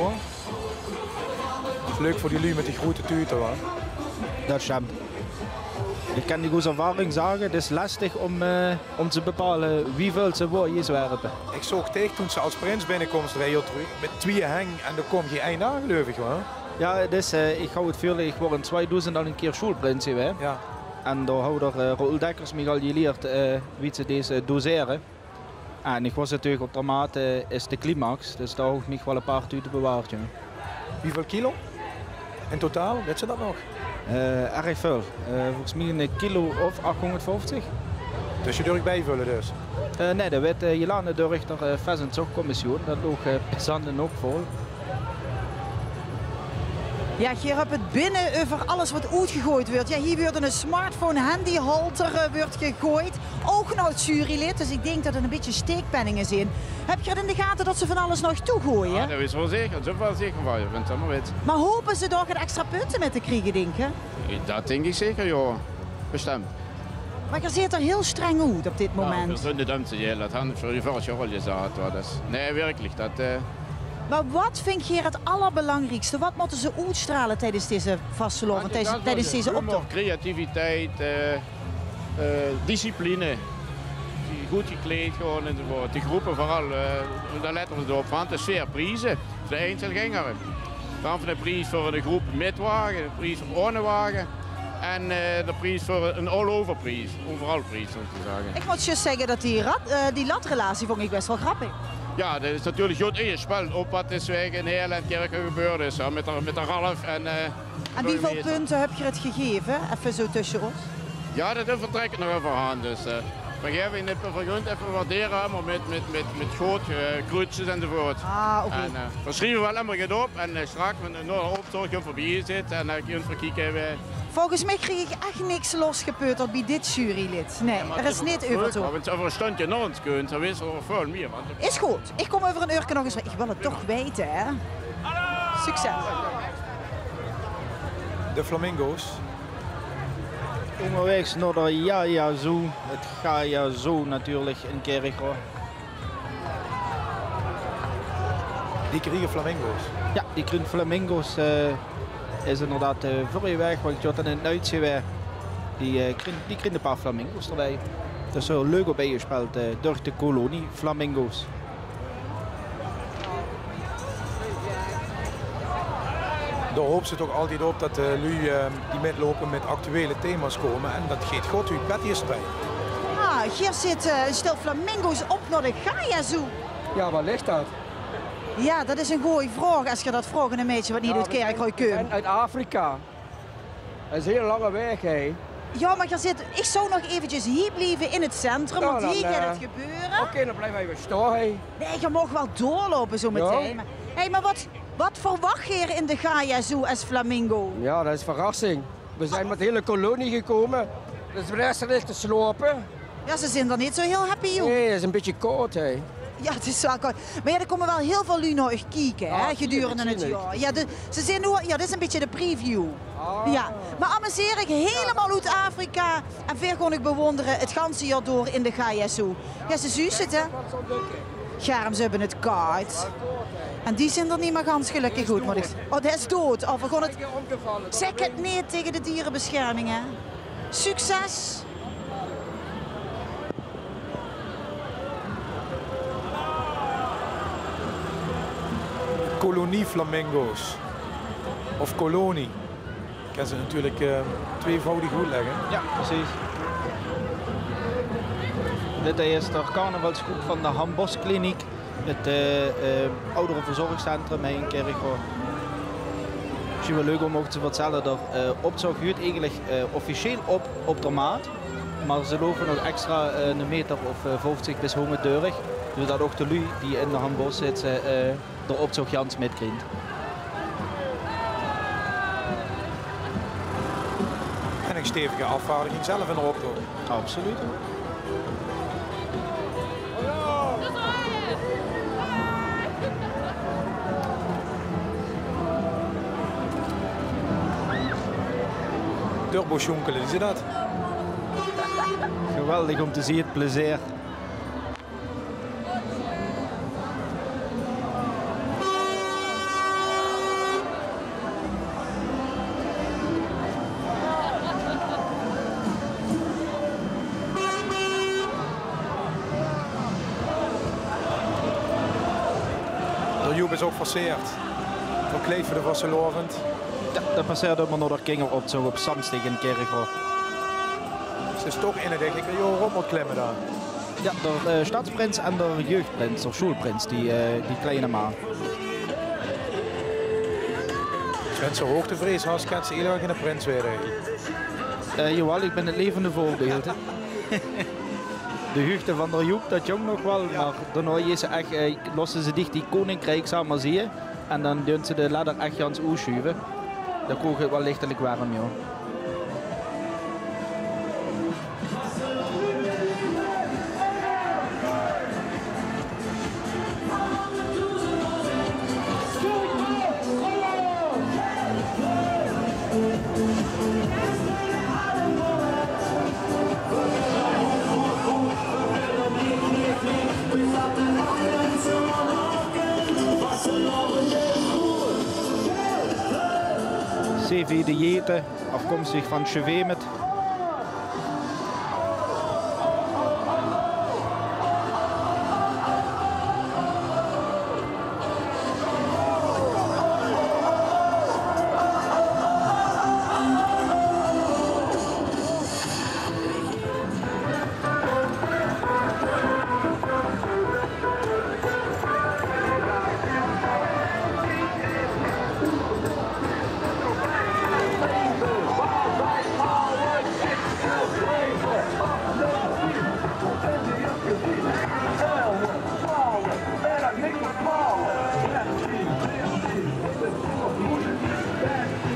Is leuk veur die luuj mit die groete tute, wa? Det sjtimt. Ich kan dich oet ervaring zage, 't is lestig óm, eh, óm te bepaole wieväöl ze wólle zwerpe. Ich zoog dich toen se es prins binnekooms, drie jaor trök, mit twieë heng en dao koom gein ein aan, geluif ich waal. Jao, 't is, eh, ich hou 't veur, ich waor in tweedoezend al ein kier sjoelprins gewaes. Jao. En dao haw d'r, eh, Roel Dekkers mich al gelierd, eh, wie ze deze dosere. En ich waas natuurlik op d'r maat, eh, is de climax, dus dao hou ich mich waal e paar tute bewaard, jao. Wieväöl kilo in totaal, wits se dat nog? Eh, erg väöl. Eh, volges mich ein kilo of achhóngerdvieftig. Dus se durfs bijvölle dus? Eh, nae, dat weurt, eh, gedaon door d'r, eh, Fes- en Zochcommissioen. Dat loog, eh, pesant en opvol. Jao, geer höb 't binne euver alles wat oetgegoejd weurt. Jao, hie weurt 'ne smartphone handyhalter, eh, weurt gegoejd. Ouch nao 't jurylid, dus ich dink dat 't e bietje steekpenninge zeen. Höb geer 't in de gate dat ze van alles nog toegoeje? Jao, dat is waal zeker. Zoväöl zeker waal, jao, wens se mer wits. Mer hope ze dao get extra punte mit te kriege, dink geer? Dat dink ich zeker, jao. Bestemp. Mer geer zeet d'r hiel streng oet op dit moment. Jao, veer zeen 't óm te deile. Dat han veer vörig jaor al gezaat, hoor. Dus, nae, werkelik, dat, eh, Mer wat vingt geer 't allerbelangriekste? Wat mótte ze oetstrale tiedes deze vastelaovend, tiedes, tiedes deze optoch? Humor, creativiteit, eh, eh, discipline. Die good gekleid gaon enzovoort. Die groepe veural, eh, dao lètte v'r op. Van de sfeer, prieze veur de einzelgänger. Dan van de pries veur de groep mit wage, de pries veur ohne wage. En, eh, de pries veur ein all-over pries, overal pries, óm te zage. Ich mót zjus zègke dat die rat-, eh, die latrelatie vónj ich bès waal grappig. Jao, dat is natuurlik good ingespeld op wat is wege in Heerle en Kirchroa gebeurd is, hè, mit de, mit de Ralf en, eh, En wieväöl punte höb geer 't gegaeve? Effe zoe tösse ós. Jao, dat vertrèk ich nog effe aan, dus, eh, v'r gaeve in 't vergund effe waardere, mer mit, mit, mit, mit good, eh, kruutsjes enzovoort. Ah, oké. En, eh, v'r sjrieve waal ummer get op en, eh, straks, wen d'r optoch veurbie zit en, eh, kint v'r kieke, eh, Volges mich krieg ich ech niks losgepeuterd bie dit jurylid. Nae, d'r is neet euver te. Jao, mer es se euver e sjtundje nao ós kums, dan wits se nog väöl mieë, want Is good. Ich kóm euver ein eurke nog ins. Ich wil 't toch weite, hè. Succes. De flamingo's. Óngerwaegs nao de Gaia Zoo. 't Gaia Zoo natuurlik in Kirchroa. Die kriege flamingo's? Jao, die kriege flamingo's, eh, is inderdaad, eh, vörrige waek, wat ich jao dan in 't nuits gewaes. Die, eh, kriege, die kriege e paar flamingo's d'rbie. Dat is hiel leuk op ingesjpeld, eh, door de kolonie flamingo's. Dao hoops se toch altied op dat de luuj, eh, die mitloupe mit actuele thema's kómme. En dat geit good, wie Betty is d'rbie. Ah, geer zit, eh, ein stel flamingo's op nao de Gaia Zoo. Jao, wao lik dat? Jao, dat is ein gooj vraog, es geer dat vraogt aan e meidje wat neet oet Kirchroa kump. Jao, v'r zeen oet Afrika. Dat is ein hiel lange waeg, hè. Jao, mer geer zit, ich zou nog eventjes hie blieve in 't centrum, want hie geit 't gebeure. Oké, dan blieve v'r effe staon, hè. Nae, geer maag waal doorloupe zoe metein. Mer, hey, mer wat, wat verwach geer in de Gaia Zoo es flamingo? Jao, dat is verrassing. V'r zeen mit de hiel kolonie gekómme. Dus de res ligk te slaope. Jao, ze zeen d'r neet zoe hiel happy, joh. Nae, 't is e bietje kaod, hè. Jao, 't is waal kaod. Mer jao, d'r kómme waal hiel väöl luuj nao uch kieke, hè, gedurende 't jaor. Jao, de, ze zeen noe, jao, dit is e bietje de preview. Jao. Mer amuseer uch hielemaol oet Afrika en veer gaon uch bewóndere 't ganse jaor door in de Gaia Zoo. Jao, ze zuus 't, hè. Germ, ze höbbe 't kaod. En die zeen d'r neet mie gans gelökkig oet, mót ich zègke. Oh, dae is dood. Oh, veer gaon 't, zèk 't neet taenge de dierebesjerming, hè. Succes! Kolonie flamingo's. Of kolonie. Kins se natuurlik, eh, tweevoudig oetlègke. Jao, precies. Dit is de carnavalsgroep van de Hambos Kliniek, 't, eh, eh, oudereverzorgcentrum hie in Kirchroa. Mesjien waal leuk óm ouch te vertèlle, d'r, eh, optoch huurt eigelik, eh, officieel op, op d'r Maat, mer ze loupe nog extra, eh, 'ne meter of, eh, vieftig bis hóngerd durch, zoedat ouch de luuj die in de Hambos zitte, eh, d'r optoch gans mitkrieje. En 'n stevige aafvaardiging zelf in d'r optoch. Absoluut. Turbosjoenkele, is dat? Geweldig óm te zeen, 't plezeer. Is ouch verseerd. Ouch kleid veur de vastelaovend. Jao, dat passeert ummer nao d'r kingeroptoch op samsdig in Kirchroa. Ze is toch eine dae ich 'n kier jaor op mót klimme dao. Jao, d'r, eh, stadsprins en d'r jeugdprins, d'r sjoelprins, die, eh, die kleine man. Wens se hoogtevrees has, kens se ieëder geine prins waere. Eh, jawel, ich bin 't levende veurbeeld. De huugde van d'r joep, dat jónk nog waal, mer daonao is ze ech, eh, losse ze dich die koninkriek, zal mer zieë. En dan dunt ze de ladder ech gans oetsjuve. Dan kroog 't waal lichtelik werm, jao. Sevi de Jete, afkomstig van Sjevemet.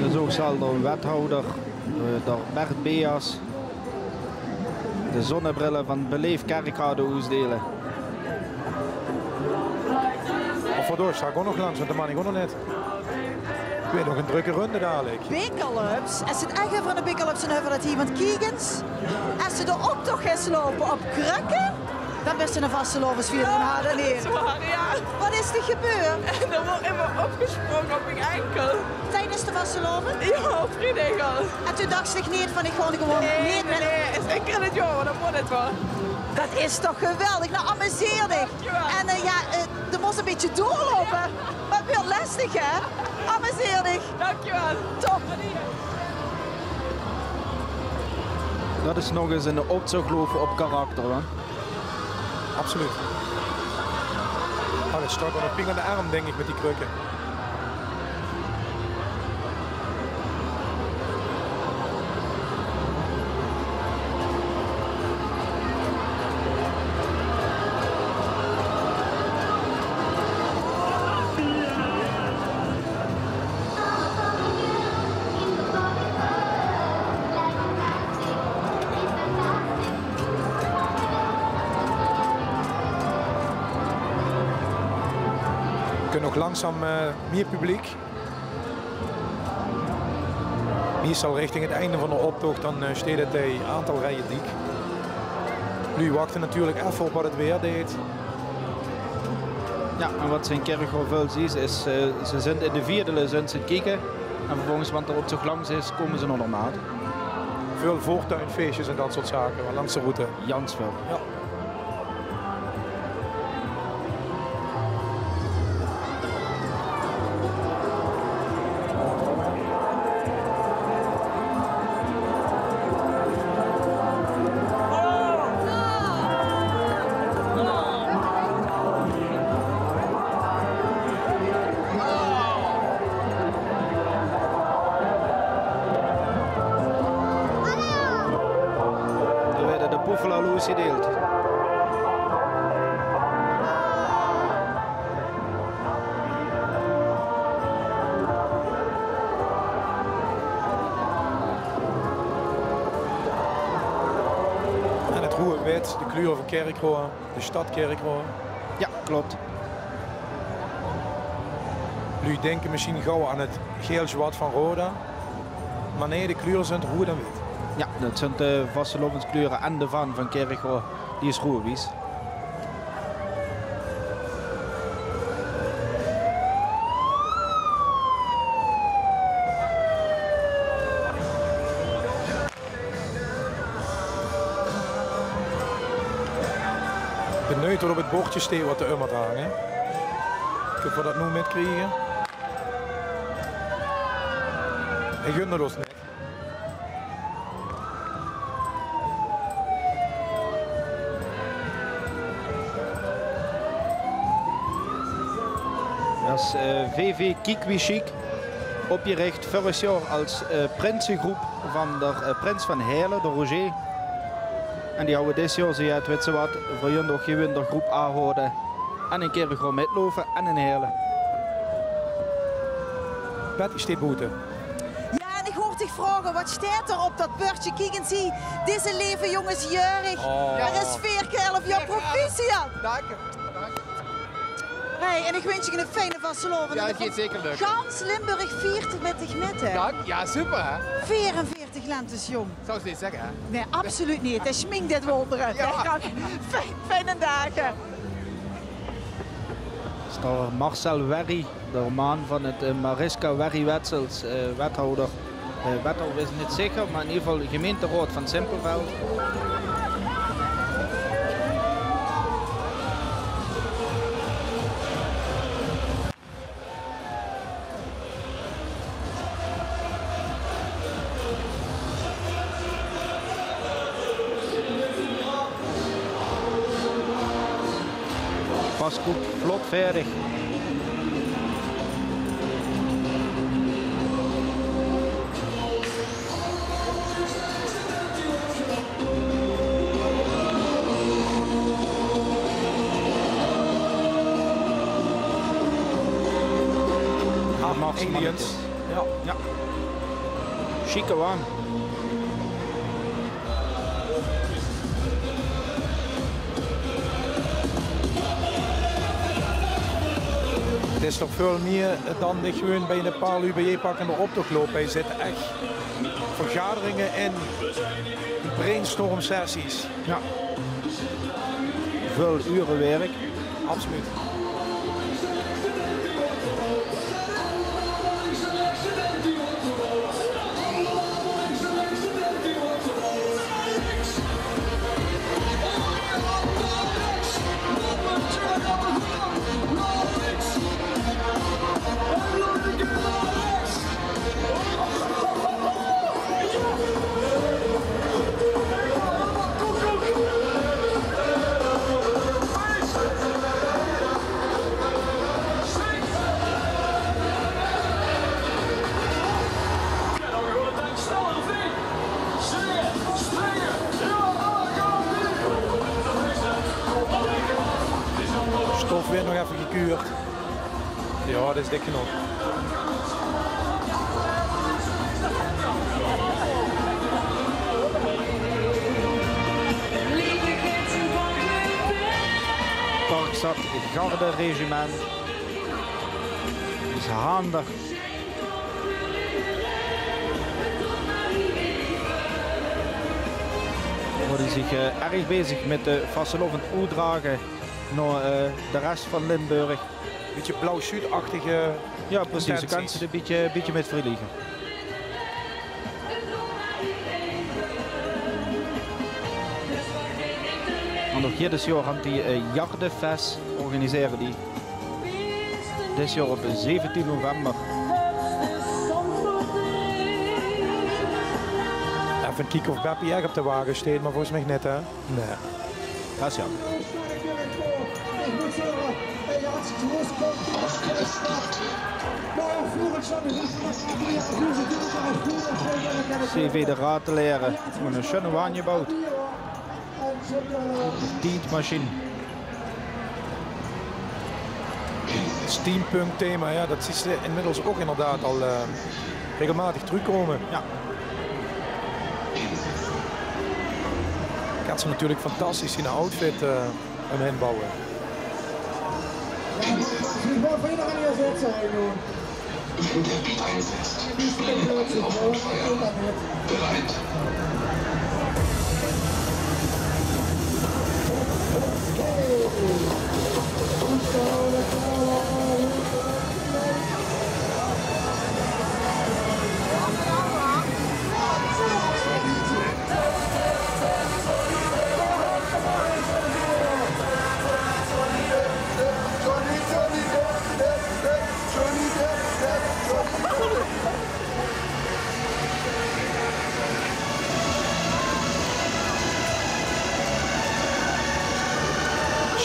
Dus ouch zal d'r wethouder, eh, d'r Bert Beas, de zonnebrille van Beleef Kerkrade oesdeile. Of verdorie, sta ich ouch nog langs, want de man ich ouch nog net. Ich weit nog 'n drökke runde dalik. Big Ups, es se 't ech euver de Big Ups höbs, höbbe v'r dat hie, want kiek ins. Es se d'r optoch geis loupe op krökke, dan bis se 'ne vastelaovesvierder in hart en niere. Zwaor, jao. Wat is d'r gebeurd? D'r woort ummer opgesprónge op mien enkel. Tiedes de vastelaovend? Jao, op vriedig al. En toen dachs dich neet van, ich gaon gewoon neet mit. Nae, nae, is ein kier in 't jaor, dan mót 't waal. Dat is toch geweldig. Nou, amuseer dich. Jao. En, eh, jao, eh, d'r mós e bietje doorloupe. Mer 't weurt lestig, hè? Amuseer dich. Dankjewel. Top. Dat is nog ins 'ne optoch loupe op karakter, hè? Absoluut. Oh, dat stak waal nog ping aan de erm, dink ich, mit die krökke. Kump nog langzaam, eh, mieë publiek. Meistal richting 't einde van d'r optoch, dan, eh, steit 't, eh, aantal rieje dik. Luuj wachte natuurlik effe op wat 't weer deit. Jao, en wat se in Kirchroa väöl zuus is, eh, ze zint in de Vierdele, zint ze aan 't kieke. En vervolges, wen d'r optoch langs is, kómme ze nao d'r maat. Väöl veurtuinfeesjes en dat soort zake, waal langs de route. Jans väöl. Jao. D'r weurt de poefel al oesgedeild. En 't roeë-wit, de kleure van Kirchroa, de stad Kirchroa. Jao, klop. Luuj dinke mesjiens gauw aan 't geel-zwart van Roda. Mer nae, de kleure zint roeë en wit. Jao, dat zint de vastelaoveskleure en de vaan van Kirchroa, die is roeë-wies. Benuujd wat op 't bordje steit wat d'r ummer hange. Veur dat noe mit kriege. Hae gunt 't ós neet. Dat is, eh, V V Kiek wie Sjiek, opjerich vörig jaor es, eh, prinsegroep van d'r, eh, prins van Heële, d'r Roger. En die hawwe dit jaor gezag: "Wits se wat, veer goon toch gewuuen d'r groep aanhaoje en ein kier gewoen mitloupe en in Heële." Betty steit boete. Jao, en ich huur dich vraoge: "Wat steit d'r op dat bördje?" Kiek ins hie, deze leve jóng is jäörig. Oh. Hae is veer kier elf jaor. Proficiat. Dank dich. Hey, en ich wins dich eine fijne vastelaovend. Jao, dat geit zeker lökke. Gans Limburg viert mit dich mit, hè? Dank, jao, super, hè? Veerenveertig lentes jóng. Zouws se neet zègke, hè? Nae, absoluut neet. Dae sjmink dit wóndere. Jao. Fijn, fijne daag. Is d'r Marcel Werry, d'r maan van 't, eh, Mariska Werry-Wetzels, eh, wethouder. Eh, wethouder is 't neet zeker, mer in eder geval gemeinteraod van Simpelveld. Pas good, vlot vaerdig. Ah, Max Aliens. Mannetjes. Jao. Jao. Sjieke waan. 't Is toch väöl mieë dan dich gewuuen bie ein paar luuj biejepakke en d'r optoch loupe. Hie zitte ech vergaderinge in, brainstormsessies. Jao. Väöl ure wirk. Absoluut. Stof weurt nog effe gekuurd. Jao, det is dik genóg. Parkstad Garderegiment is haandig. Waere zich, eh, erg bezig mit de vastelaovend oetdrage nao, eh, de res van Limburg. Bietje Blauw-Zuid-achtige. Jao, precies. Ze kans 't e bietje, bietje mit vergelieke. En ouch hie dit jaor aan die, eh, Jardefest organisere die. Dit jaor op zeventien november. Effe kieke of Beppie ech op de wage steit, mer volges mich neet, hè? Nae. Det is jaomer. C V de Ratelaere, 'ne sjoene waan jebouwd. Tiedmachien. Steampunk-thema, jao, det zuus se inmiddels ouch inderdaad al, eh, regelmaotig trökkómme. Jao. Kans se natuurlik fantastisch zien outfit, eh, umhaer bouwe.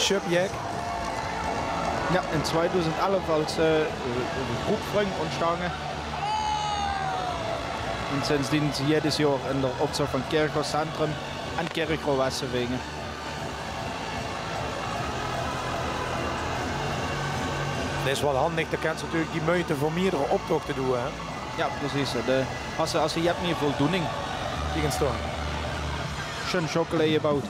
Sjupjek. Jao, in twiedoezend elf es, eh, groep Vrung óntstange. En sindsdien jedes jaor in d'r optoch van Kirchroa Centrum en Kirchroa Wessevinge. Det is waal hendig, dan kins se natuurlik die meujte veur meerdere optochte doon, hè? Jao, precies. De, es se, es se jet mie voldoening. Kiek ins dao. Sjun sjokkele jebouwd.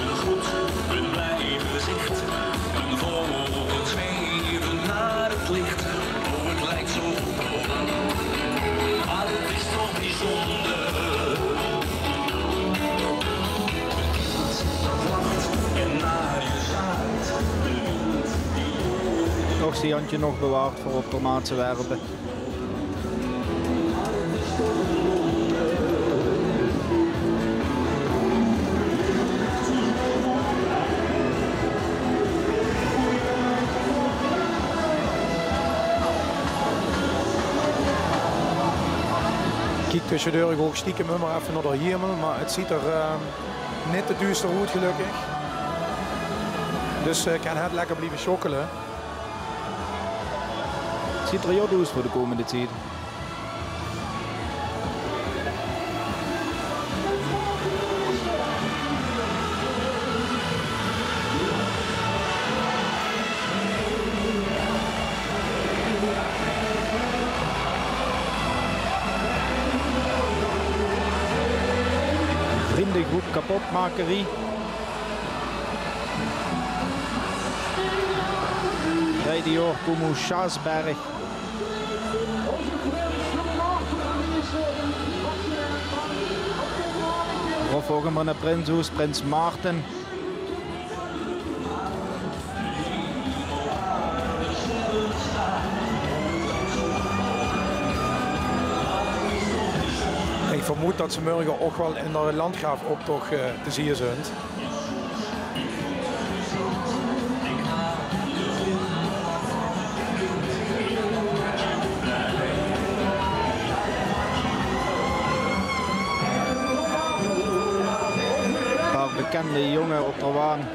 Ein groet, ein blij gezicht, ein volgend leven naar het licht. Oh, het lijkt zo gewoon, maar het is toch bijzonder. Een kind dat lacht en naar je staart. De wind die door. Nog zie Jantje nog bewaard veur op de maatse werbe. Kiek tösjedurch ouch stiekem ummer effe nao d'r hiemel, mer 't zuut d'r, eh, neet te duuster oet, gelökkig. Dus, eh, kin 't lekker blieve sjokkele. 't Zuut d'r jot oes veur de kómmende tied. Vriendegroep Kapotmakerie. Rijden door Koemoes Sjaasberg. Rob Hogeman, prins Oes, prins Maarten. Ich vermoed det ze mörge ouch waal in de Landgraafoptoch, eh, te zieë zunt. Paar bekende jónge op de waan.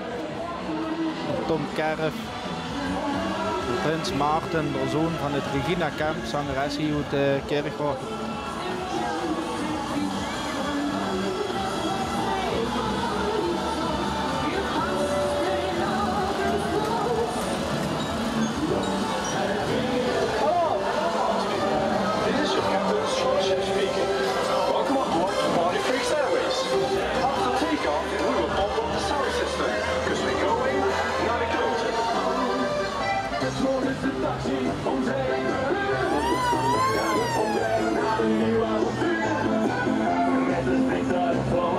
Tom Kerf, prins Maarten, de zoon van het Regina Kemp, zangeres hie oet, eh, Kirchroa. Hello. This is your captain, Sean Ship speaking. Welcome on board Bali Freaks Airways. After takeoff, we will pop up the sound system, 'cause we're going naar de kloten.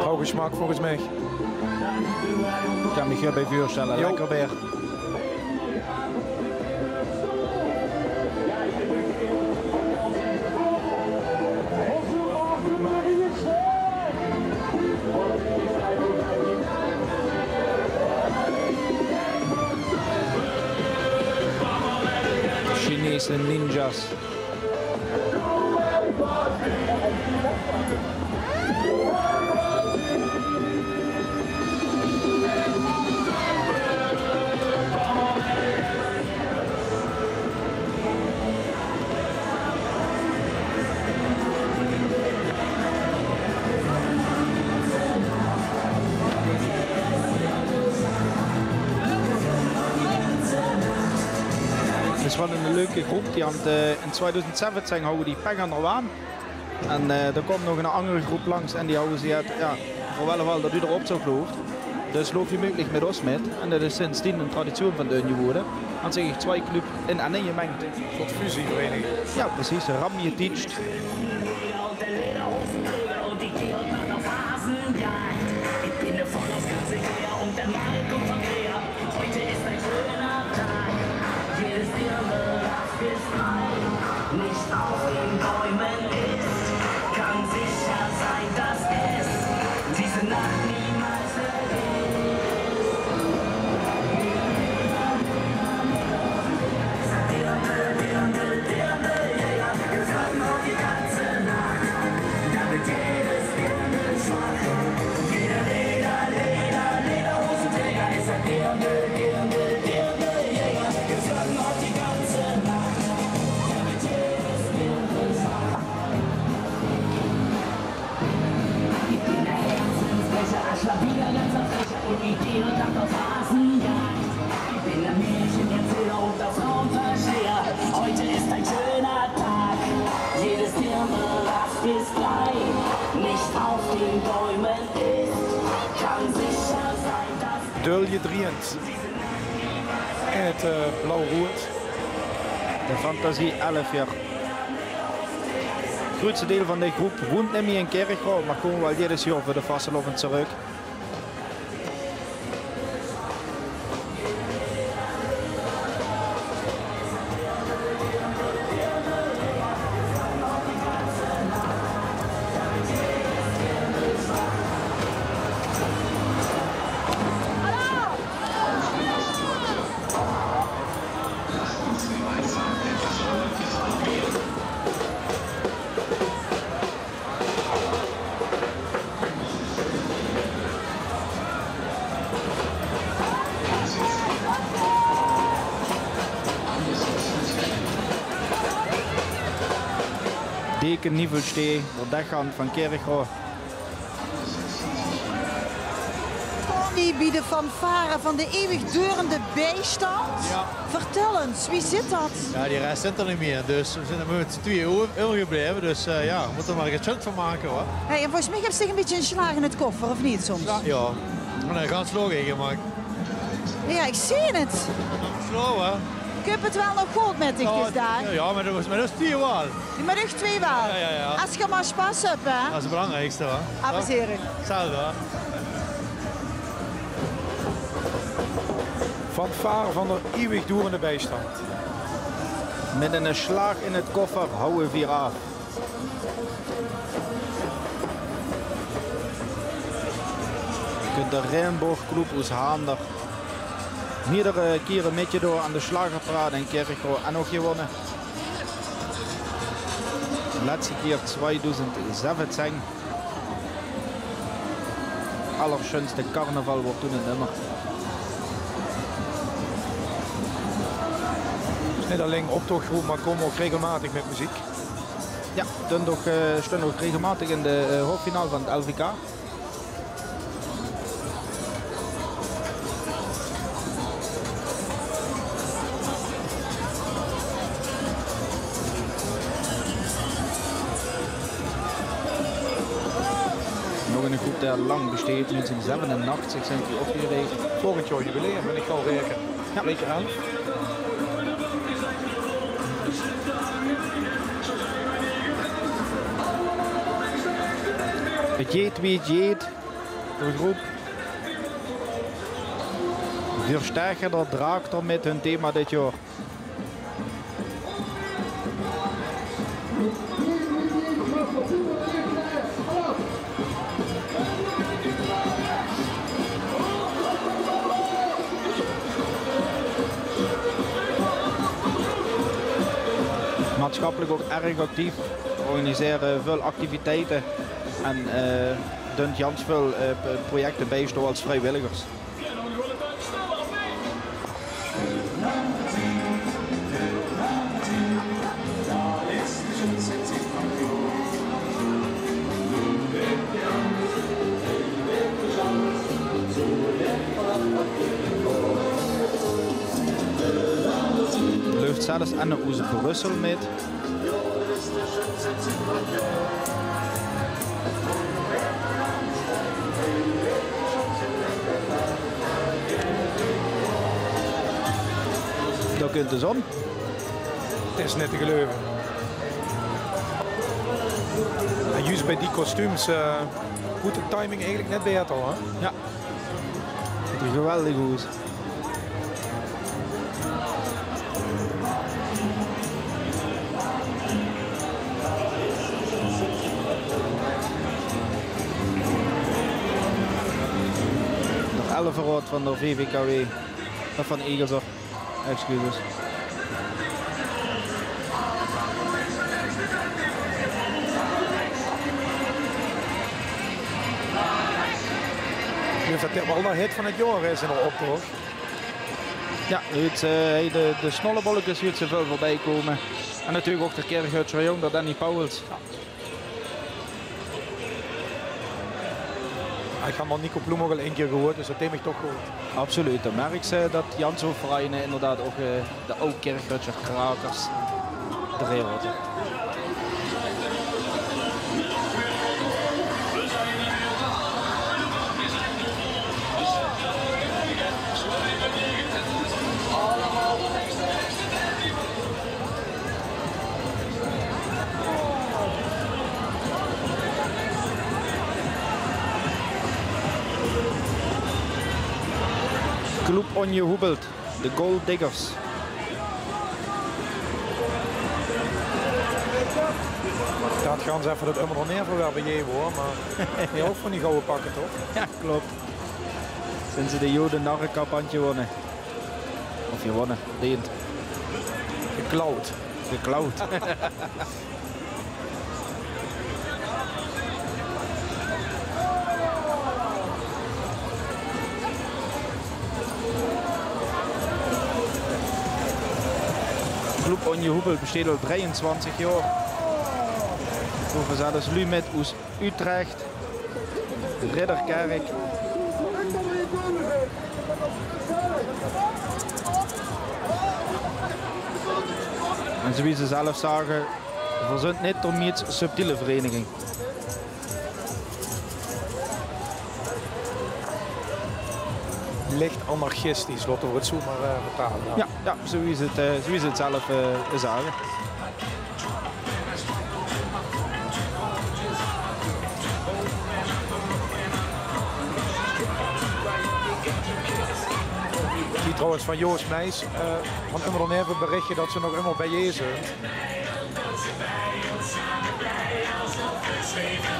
Gauw gesmak volges mich. Ich kan mich hierbij veurstelle. Jo. Lekker weer. Chinese ninjas. Het is waal ein leuke groep. Die hant, eh, in twiedoezend zeventien houwe die pech aan de waan. En, eh, d'r kaom nog ein anger groep langs en die houwe gezaet, jao, v'r wille waal det doe d'r op zouws loupe. Dus loup doe meugelik mit ós mit. En det is sindsdien ein traditioen van Deun jewore. Hant zich twie clubs in ein jemengd. Ein soort fusievereniging. Jao, precies. Ram je teacht. Döljendriejend. En 't, eh, blauw-roead. De Fantasie elf jaor. 't Groetste deil van de groep woent neet mie in Kirchroa, mer kómme waal jedes jaor veur de vastelaovend trök. Deken Nievelstee, de dechant van Kirchroa. Tony, bie de fanfare van de eeuwigdurende bijstand. Ja. Vertel ens, wie zit dat? Ja, die rest zit d'r neet mie. Dus we zeen d'r mer mit z'n twieë euver, euvergebleve. Dus, eh, ja, we mótte d'r mer get sjöns van make, huur. Hey, en volges mich höbs dich ein bietje ein slaag in 't koffer, of neet soms? Ja, ja. Ein gans loge gemaak. Ja, ich zeen 't. Slow, hè? Ich höb 't waal nog good mit dich vandaag. Ja, ja, mer dat is, mer dat is twieë waal. Mer uch twieë waal. Ja, ja, ja. Es geer mer spas höb, hè? Dat is 't belangriekste, hè? Amuseren. Zelfde, hè? Fanfare van de eeuwigdurende bijstand. Mit eine slaag in 't koffer houwe veer aaf. Kunt de Regenboogclub oes Haandert mierdere kiere mitjedoon aan de Slagerparade in Kirchroa en ouch gewónne. Lètste kier twiedoezend zeventien. Allersjönste carnaval woort toen in Ummer. Neet allein optochgroep, mer kómme ouch regelmaotig mit meziek. Ja, doon ouch, eh, stoon ouch regelmaotig in de, eh, halffinale van 't L V K. Nog ein groep die lang besteit, negentien zevenenachtig zeen die opgeriech. Volgend jaor jubileum, wen ich good raeken. Ja. Week elf. 't Jeet wie 't jeet, de groep. Veer staeke d'r draak d'r mit hun thema dit jaor. Maatsjappelik ouch erg actief, organisere väöl activiteite en, eh, dunt jans väöl, eh, p-, projecte bijstoon es vriewilligers. Löp zelfs Anne oes Brussel mit. Dao kump de zon. 't Is neet te geluive. En juus bie die kostuums, eh, good de timing eigelik net beter, hè? Ja. Ziet d'r geweldig oes. Nog elf verraod van de V V K W. Of van Eagles, of. Excuses. Juf, det dit waal de hit van 't jaor is in de optoch. Ja, 't, eh, de, de snollebollekes, 't ze väöl veurbij kómme. En natuurlik ouch de Kirchroadsjer jóng, de Danny Pauwels. Ich han Nico Ploem ouch al ein kier gehuurd, dus det deej mich toch good. Absoluut. Dan merks se det jans väöl vereine inderdaad ouch, eh, de aw Kirchroadsjer krakers d'rin höbbe. Club Ongehoebeld, de Gold Diggers. Dat gaon ze effe dat ummer nog neer verwerpe, jee, hoor, maar die ouch van die gouwe pakke, toch? Jao, klop. Zeen ze de Joden narrekap aan 't gewonne. Of gewonne, verdeend. Geklauwd. Geklauwd. Club Ongehoebeld besteet al drieëntwintig jaor. Doon v'r zelfs luuj mit oes Utrecht, Ridderkerk. En zoewie ze zelf zage, v'r zunt neet de meets subtiele vereniging. Licht anarchistisch, laote v'r 't zoe maar, eh, vertale. Jao, jao, zoewie ze 't, eh, zoewie ze 't zelf, eh, zage. Ich zie trouwens van Joost Meijs, eh, van Ummer Doorneef e berichje dat ze nog ummer bijein zunt.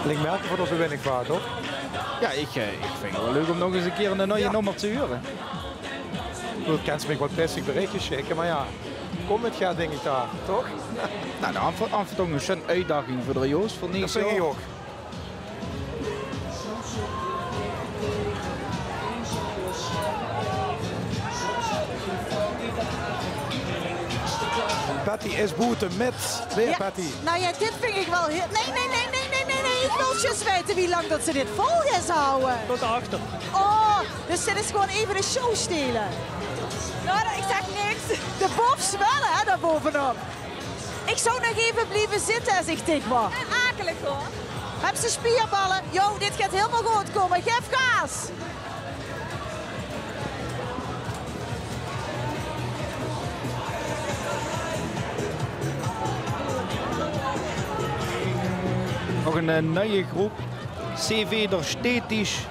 Lik mich veur de winning vaart, toch? Jao, ich, eh, ich vinj 't waal leuk um nog ins ein kier ein nuuj nummer te hure. Jao. Doe kins mich waal pissig berichjes sjikke, maar jao. Kóm mit, jao, dink ich dao, toch? Noe, de aanver-, aanverdong is ein oetdaging veur de Joost veur next jaor. Dat vinj ich ouch. Patty is boete mit weer, Patty. Noe jao, dit vinj ich waal hiel, nae, nae, nae, ich wil zjus weite wie lang dat ze dit vol is hawwe. Tot achter. Oh, dus dit is gewoon effe ein show stele. Noe, ich zèk niks. De bofs waal, hè, dao bovenop. Ich zou nog effe blieve zitte es ich dich waor. Akelig, hoor. Höbs se spierballe? Jo, dit geit hielemaol good kómme. Gaef gaas! Nog ein, eh, nuuj groep. C V der Städtisch.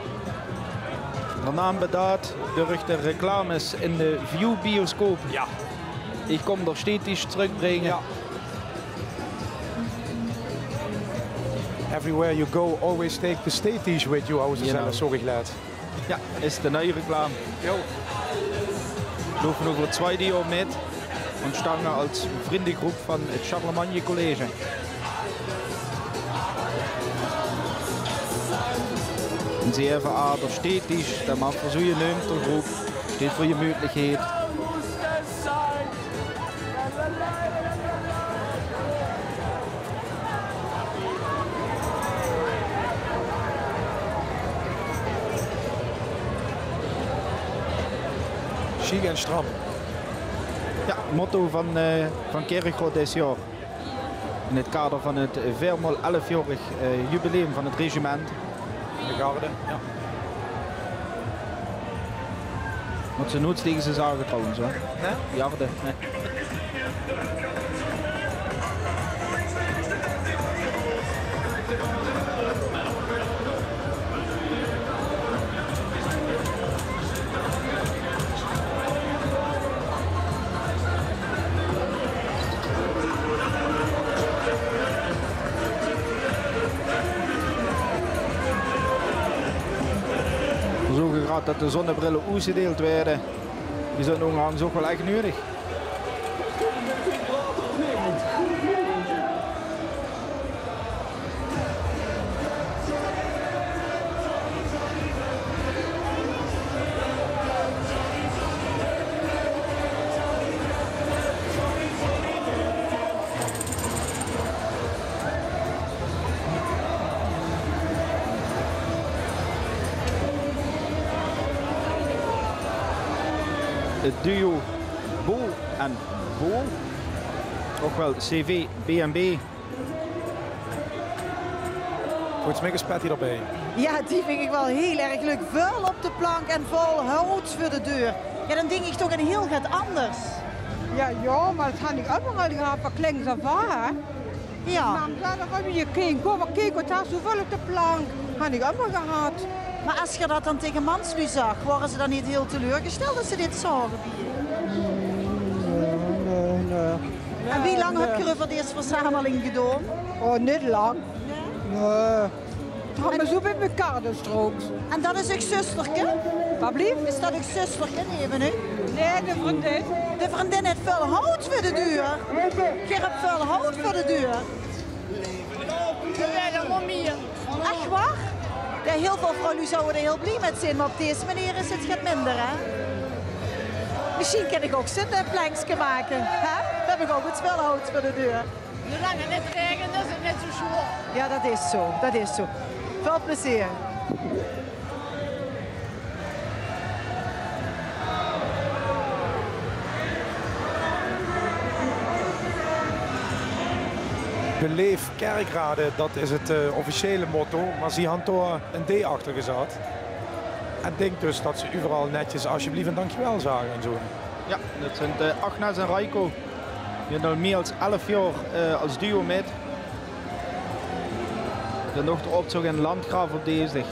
De naam bedaad durch de reclames in de Vue-bioscoop. Jao. Ich kóm der Städtisch trökbringe. Jao. Everywhere you go, always take the Städtisch with you, hawwe ze zelf zoe geleerd. Jao, is de nuuj reclame. Jo. Loupe euver 't twieëde jaor mit. Óntstange es vriendegroep van 't Charlemagne College. En ze effe aan der Städtisch, dat maak veur zoe'n neum ter groep. Steit veur gemütlichheid. Sjiek en stram. Jao, motto van, eh, van Kirchroa dit jaor. In 't kader van 't veermaol elfjaorig, eh, jubileum van 't regiment. De garde, jao. Mót ze noets tege ze zage trouwens, hoor. Hè? Garde, hè. V'r zoge graad dat de zonnebrille oetgedeild waere. Die zeen óngerhangs ouch waal ech nudig. Het duo Bo en Bo, ouch waal C V B en B. Volges mich is Patty d'rbie. Jao, die vinj ich waal hiel erg leuk. Väöl op de plank en väöl hout veur de deur. Jao, dan dink ich toch aan hiel get anders. Jao, jao, mer dat han ich euveral gehad, van klinks aaf aan, hè. Jao. Mam, dao höb ich gein, kóm, kiek, waat haes doe väöl op de plank. Han ich ummer gehad. Mer es geer dat dan taenge mansluuj zag, waore ze dan neet hiel teleurgesteld es ze dit zaoge bie uch? Nae, nae, nae. En wie lang höb geer euver dees verzameling gedaon? Oh, neet lang. Nae? Nae. Mer zoe bie mekaar dus straks. En dat is eur zusterke? Wat blief? Is dat eur zusterke, neve uch? Nae, de vriendin. De vriendin haet väöl hout veur de deur. Geer höb väöl hout veur de deur. Jao, dat mót mieë. Ech waor? Jao, hiel väöl vrouwluuj zouwe d'r hiel blie mit zeen, mer op dees meneer is 't get minder, hè? Mesjien kin ich ouch zoe'n, eh, plenkske make, hè? Dan höb ich ouch get väöl hout veur de deur. Zoelang 't neet raegent, is 't neet zoe zwaor. Jao, dat is zoe, dat is zoe. Väöl plezeer. Beleef Kerkrade, dat is 't, eh, officiële motto, mer zie han dao 'n D achter gezat. En dink dus dat ze euveral netjes alsjeblieft en dankjewel zage en zoe. Jao, dat zint, eh, Agnes en Reiko. Die doon al mieë es elf jaor, eh, es duo mit. Dan nog d'r optoch in Landgraaf op deesdig.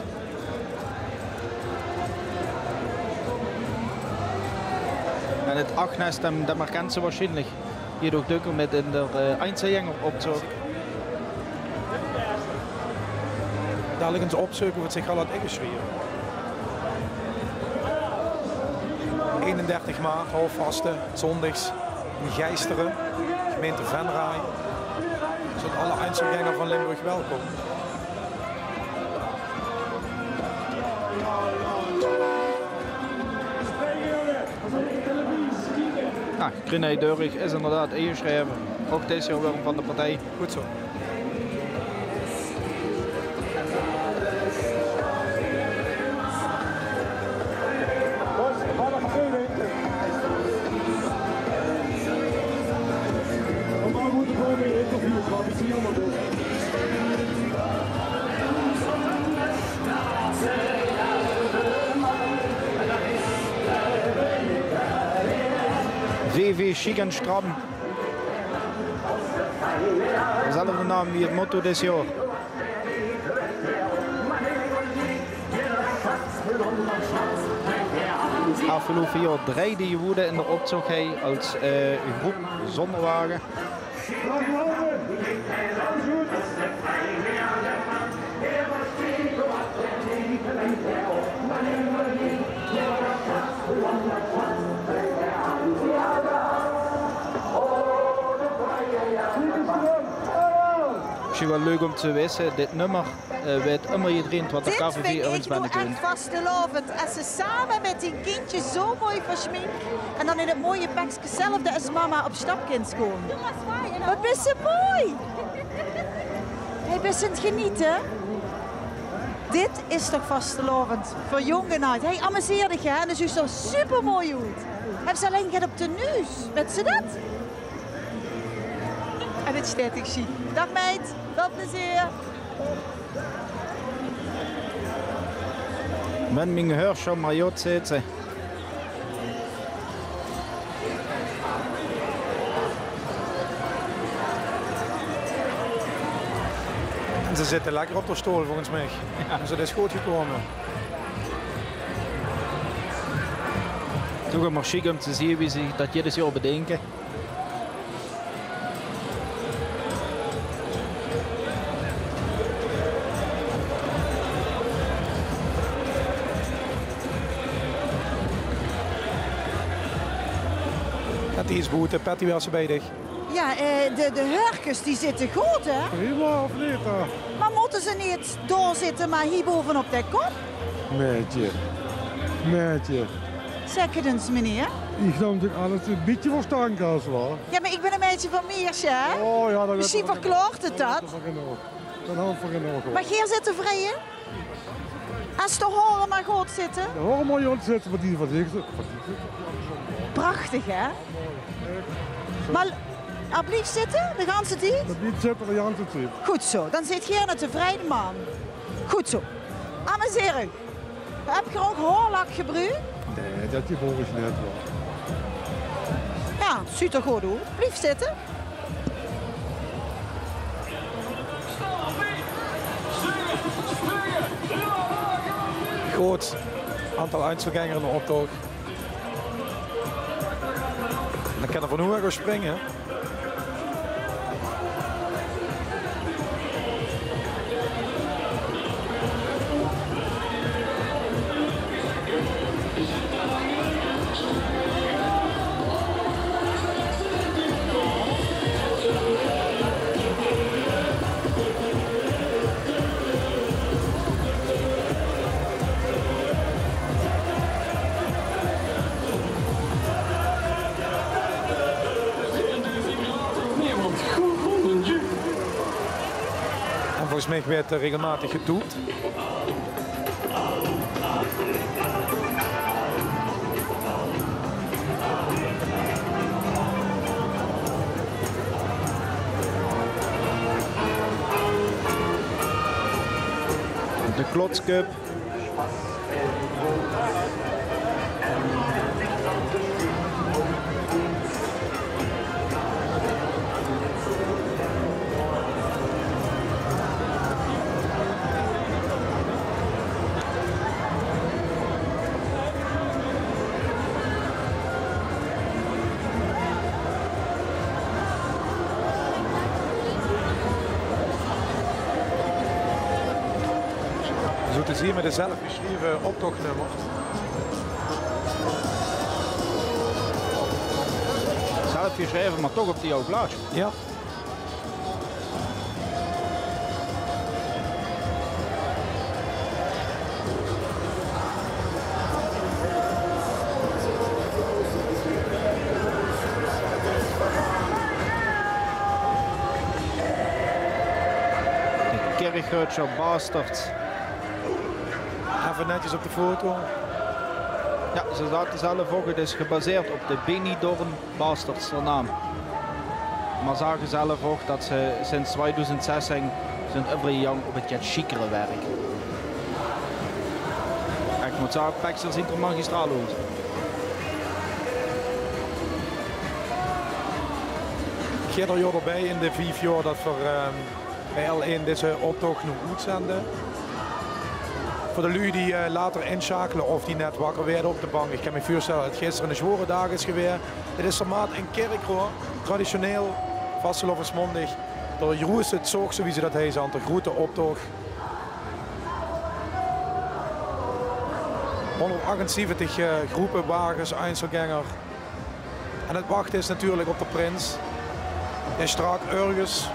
En 't Agnes, dat, dat herkint ze waarsjienlik. Hie doon ich dökker mit in d'r, eh, Einzelgängeroptoch. Dalik ins opzeuke wat zich al haet ingesjreve. Eenendertig maart, houvastste, zóndigs, in Geisteren, gemeinte Venray. Zint alle Einzelgänger van Limburg welkom. Noe, Green Eye Dörrig is inderdaad ingesjreve. Ouch dit jaor weer van de partij. Good zoe. V V Sjiek en Stram. Dezelfde naam wie 't motto dit jaor. Aafgeloupe jaor drejde Jewoede in d'r optoch hei es, eh, groep zónger wage. Mesjien waal leuk óm te wisse, dit nummer, eh, weit ummer ederein wat d'r K V V Ernsbende kunt. Dit vinj ich noe ech vastelaovend. Es ze same mit die kindjes zoe mooi versjmink en dan in 't mooie pekske zelf es mama op stap kins gaon. Wat bis se mooi! Hey, bis se aan 't geniete? Dit is toch vastelaovend veur jónk en aajd. Hey, amuseer dich, hè. En det zuut d'r supermooi oet. Höbs se allein get op de nuus? Wèts se det? En 't steit dich sjiek. Daag meid, väöl plezeer. Wen mien hörske mer jot zit, ze. En ze zitte lekker op de stool, volges mich. Jao. Dus det is good gekómme. Toch mer sjiek óm te zeen wie ze det jidder jaor bedinke. Patty is boete. Patty, waas se bezig? Jao, eh, de, de hörkes, die zitte good, hè? Prima, of neet, hè? Mer mótte ze neet dao zitte, mer hie bove op de kop? Meidje. Meidje. Zèk 't ins, meneer. Ich naom toch alles e bietje veur stank, wa? Jao, mer ich bön e meidje van Meersje, hè? Oh, jao, det... Mesjien verklaort 't det. Det hèlt veur genóg. Det hèlt veur genóg, huur. Mer geer zit tevreje? Es de haore mer good zitte? De haore mer good zitte, mer die van zich... Prachtig, hè? Mer blief zitte, de ganse tied? Det blief zitte, de ganse tied. Good zoe, dan zeet geer eine tevreje man. Good zoe. Amuseer uch. Höb geer ouch haorlak gebruuk? Nae, det gebroek ich neet, huur. Jao, zuut d'r good oet. Blief zitte. Groot aantal Einzelgänger in de optoch. En dan kan 'r van hoeg gaon springe. En volges mich weurt d'r regelmaotig getoet. De Klotscup. Zoe te zeen mit de zelfgesjreve optochnummers. Zelfgesjreve, mer toch op de jouw plaats. Jao. De Kirchröadsjer Bastards. Effe netjes op de foto. Jao, ze zage zelf ouch, 't is gebaseerd op de Benidorm Bastards, d'r naam. Mer zage zelf ouch dat ze sinds twiedoezend zestien zeen euveral op 't get sjiekere werk. Ich mót zage, Pekser zeen d'r magistraal oet. Geit d'r jaor d'rbie in de vief jaor dat v'r, ehm, bie L1 deze optoch noe oetzende. Veur de luuj die, eh, later insjakele of die net wakker weerde op de bank, ich kan mich veurstelle dat 't gister 'ne zjwore daag is gewaes. 't Is d'r maat in Kirchroa, traditioneel vastelaovesmaondig, d'r jroetste tsoch, zoe wie ze dat heite, d'r jroetste optoch. Hónderdachtenzeventig, eh, groepe, wages, Einzelgänger. En 't wachte is natuurlik op d'r prins, dae sjtrak örges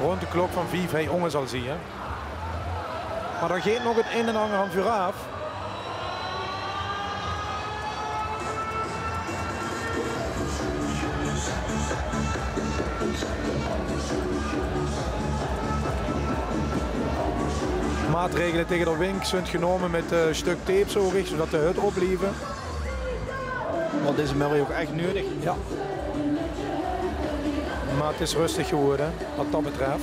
rónd de klok van vief hie ónge zal zeen. Mer dao geit nog 't ein en anger aan veuraaf. Maatregele taenge d'r wink zunt genómme mit, eh, sjtök tape, zoog ich, zoedat de hut op blieve. Want deze Murray ouch ech neudig. Jao. Mer 't is röstig gewore, wat dat betröf.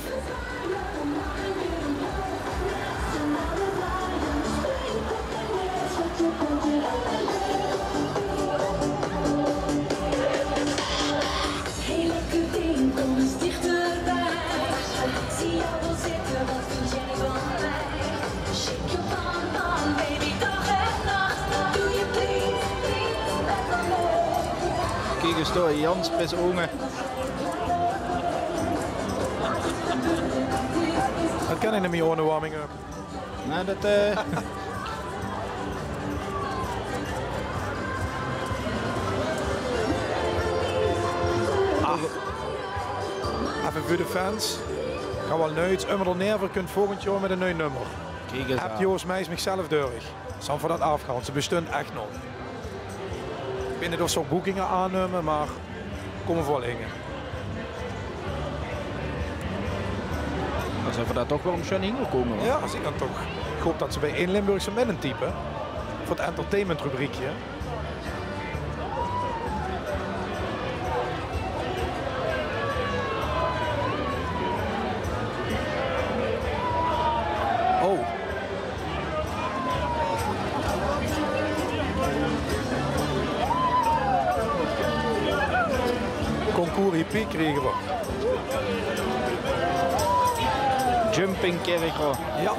Hey, lekker ding, kom eens dichterbij. Zie jou wel zitten, wat vind jij van mij? Shake your bum bum, baby, dag en nacht. Doe je please, please, lekker mee. Kiek ins dao, Jans bis ónge. Dat kan ich neet mie ónne warming-up. Nae, dat, eh. Ach. Effe veur de fans. Gaon waal nuits, Ummer d'r Never kunt volgend jaor mit ein nui nummer. Kiek ins aan. App Joost Meijs mich zelf durch. Zal veur dat aafgaon, ze bestunt ech nog. Ich weit neet of ze ouch boekinge aannumme, mer kómme v'r waal hinge. Dan zeen v'r dao toch waal sjoen hinge gekómme, huur. Jao, zeker toch. Ich haop dat ze bie In Limburg zoe mit ein type veur 't entertainmentrubriekje. Oh. Concours hippie kriege v'r. Jumping Kirchroa. Jao.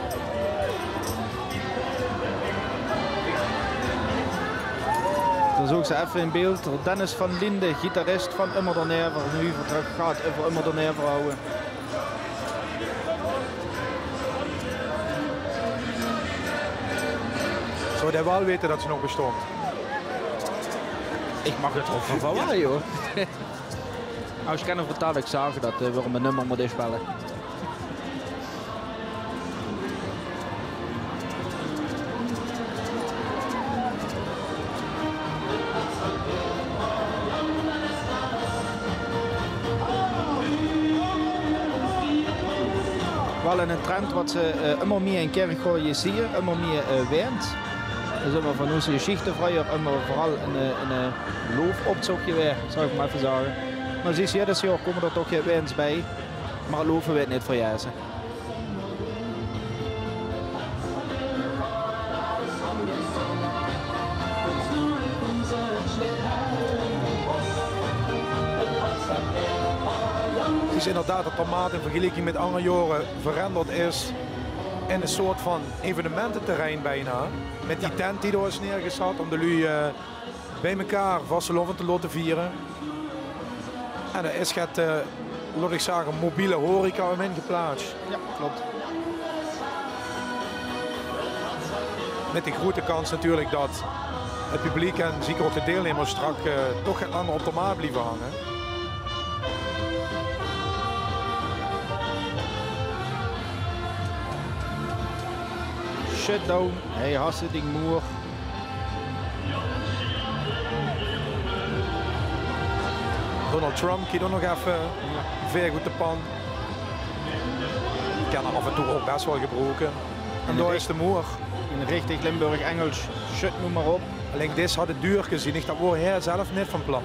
Zoog ze effe in beeld, Dennis van Linden, gitarist van Ummer d'r Never, noe vertrök gaat euver Ummer d'r Never hawwe. Zou dae waal weite det ze nog besteit? Ich maag 't toch van verwachte, joh. Noe, ich kan 'm vertèlle, ich zaog det, eh, v'r 'n nummer mótte inspelle. Waal 'n trend waat ze, eh, ummer mieë in Kirchroa zeen, ummer mieë, eh, Waens. Det is ummer van ós gesjiechte vreuger ummer veural 'n, eh, 'n, eh, loofoptoch gewaes, zal ich mer effe zage. Mer zuus, jedes jaor kómme d'r toch get Waens bie. Mer 't loof weurt neet vergaete. Het is inderdaad det d'r maat in vergeliking mit anger jaore veranderd is in ein soort van evenementeterrein bijna. Mit die tent die dao is neergezat óm de luuj, eh, bie-ein vastelaovend te laote viere. En d'r is get, eh, laot ich zage, mobiele horeca ómhaer geplaats. Jao, klop. Mit de groete kans natuurlik det 't publiek en zeker ouch de deilnummers straks, eh, toch get langer op d'r maat blieve hange. Shutdown, hei, hasse ding moer. Donald Trump, die d'r nog effe veer good de pan. Kan 'r aaf en toe ouch bès waal gebroeke. En dao is de moer. In richtig Limburg-Engels, shut noe mer op. Allein dit had 't duur gezeen, ich, det waor hae zelf neet van plan.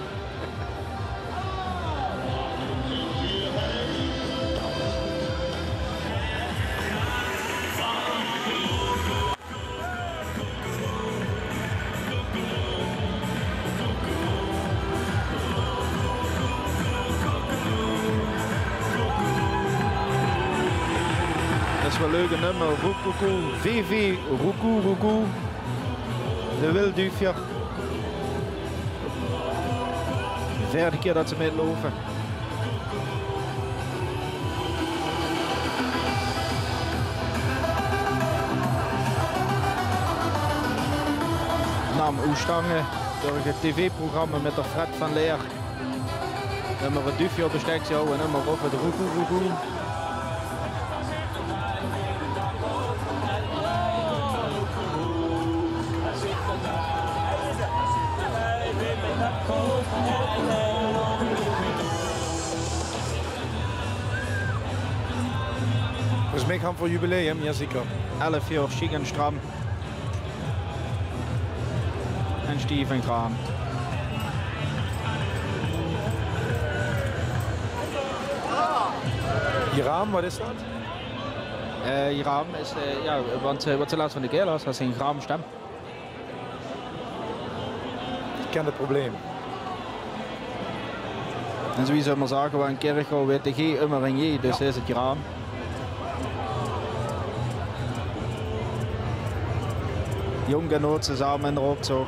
Det is waal leuk, 'n nummer. Roekoekoe, V V Roekoe Roekoe. De Wilduufjer. Veerde kier det ze mitloupe. Naam Oestange, durch 't tv-programma mit d'r Fred van Leer. Ummer 't duufje op de stek zouwe en ummer op 't roekoe roekoe. Dus mich gaon veur jubileum, jao zeker. Elf jaor sjiek en stram. En stief en kraam. Jraam, waat is det? Eh, jraam is, eh, jao, want, eh, waat ze laatst van de kael has, haet ze 'n jraam stem. Ich ken 't probleem. En zoe wie ze ummer zage, wae in Kirchroa weit de G ummer 'n J, dus is 't jraam. Jónk en aod same in d'r optoch.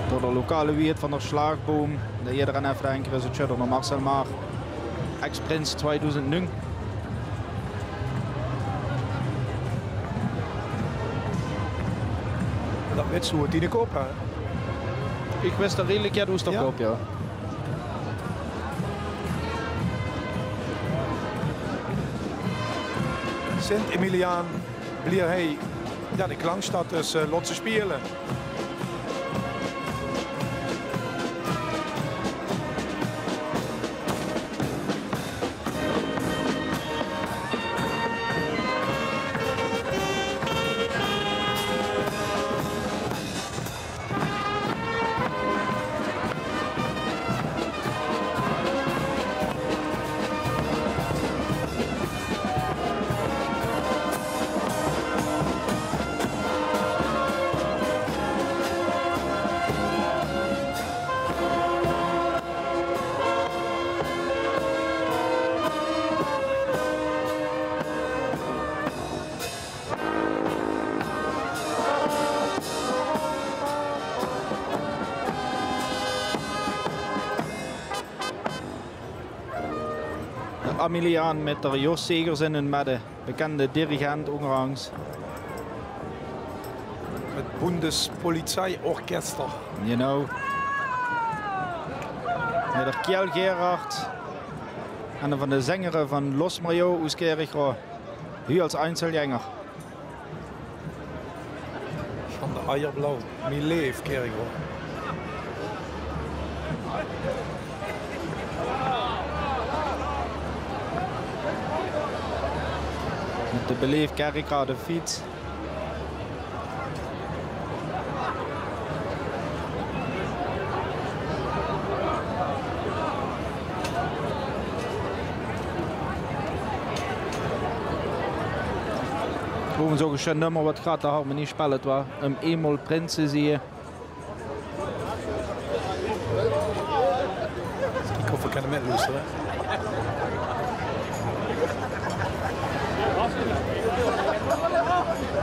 Door de lokale wiert van d'r Slaagboum, dae hie d'r aan effe de henker is, 't sjöt d'r nao Marcel Maar. Ex-prins twiedoezend nung. Det wits doe oet diene kop, hè? Ich wis 't redelik, jao, oet de kop, jao. Sint-Emiliaan, blier hei det de klank steit, dus, eh, laot ze speule. Amélie aan mit d'r Jos Segers in hun medde, bekende dirigent óngerangs. Het Bundespolizeiorchester. Genau. Mit d'r Kjell Gerhard, eine van de zengere van Los Majo oes Kerichroa, hu als Einzelgänger. Van de Eierblau, mie leef Kerichroa. Mit de beleef Kerichroa de fiets. Overigens ouch e sjoen nummer wat graad de harmonie spelt, wa. Um eemol prins te zieë. Ich hoop, v'r kinne mitloestere.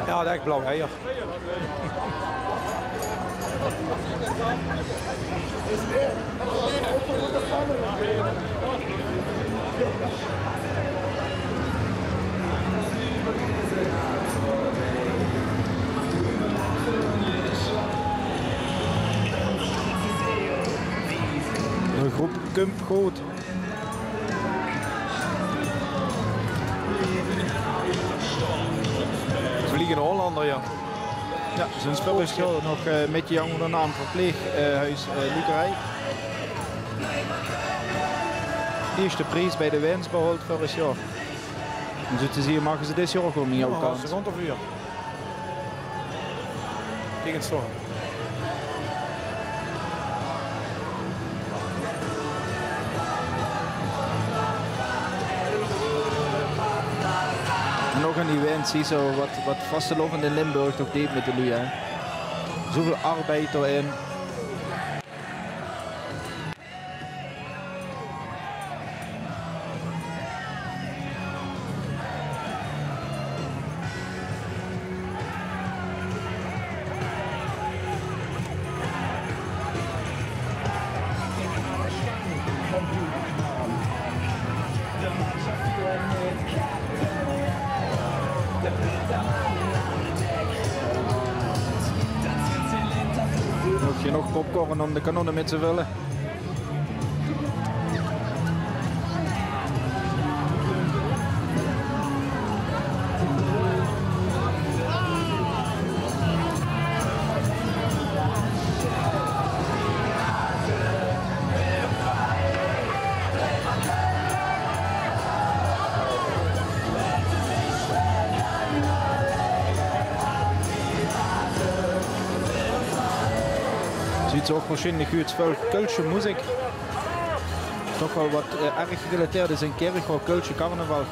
Ja, det is blauw eier. De groep kump good. Vliegende Hollander, ja. Ja, zo'n spul is nog, eh, mit die ónger de naam Verpleeghuis, eh, Lukerij. Eerste pries bij de wins behaald vörig jaor. En zo te zieë moge ze dit jaor gewoon mie. Ja, ze gaan toch weer. Kiek ens door. En nog ein event, zie zo wat, wat vastelaovend in Limburg toch deet mit de luuj, hè. Zoväöl arbeid d'rin. Nog genóg popcorn om de kanonne mit te völle. Zuut ze ouch waarsjienlik good väöl Kölsche meziek. Toch waal wat, eh, erg gerelateerd is in Kerichroa, Kölsche carnaval.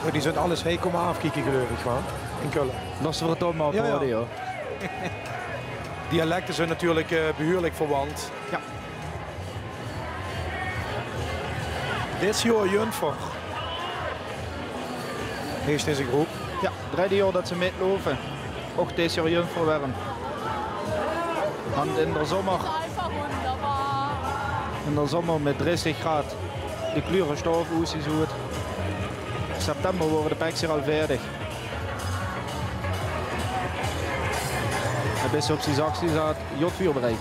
Ja, die zunt alles hei kómme aafkieke, geluif ich, wa? In Kölle. Laot v'r 't dao mer op haoje, jao. Dialekte zunt natuurlik, eh, behuurlik verwant. Ja. Dit jaor Jumfer. Heet deze groep. Ja, derde jaor det ze mitloupe. Ouch dit jaor Jumfer werm. Want in de zomer, in de zomer mit dressig graad, de kleure sjtaof oes is good. September wore de pekser al veerdig. En bis op zie zachtste zaat, jot vuur bereid.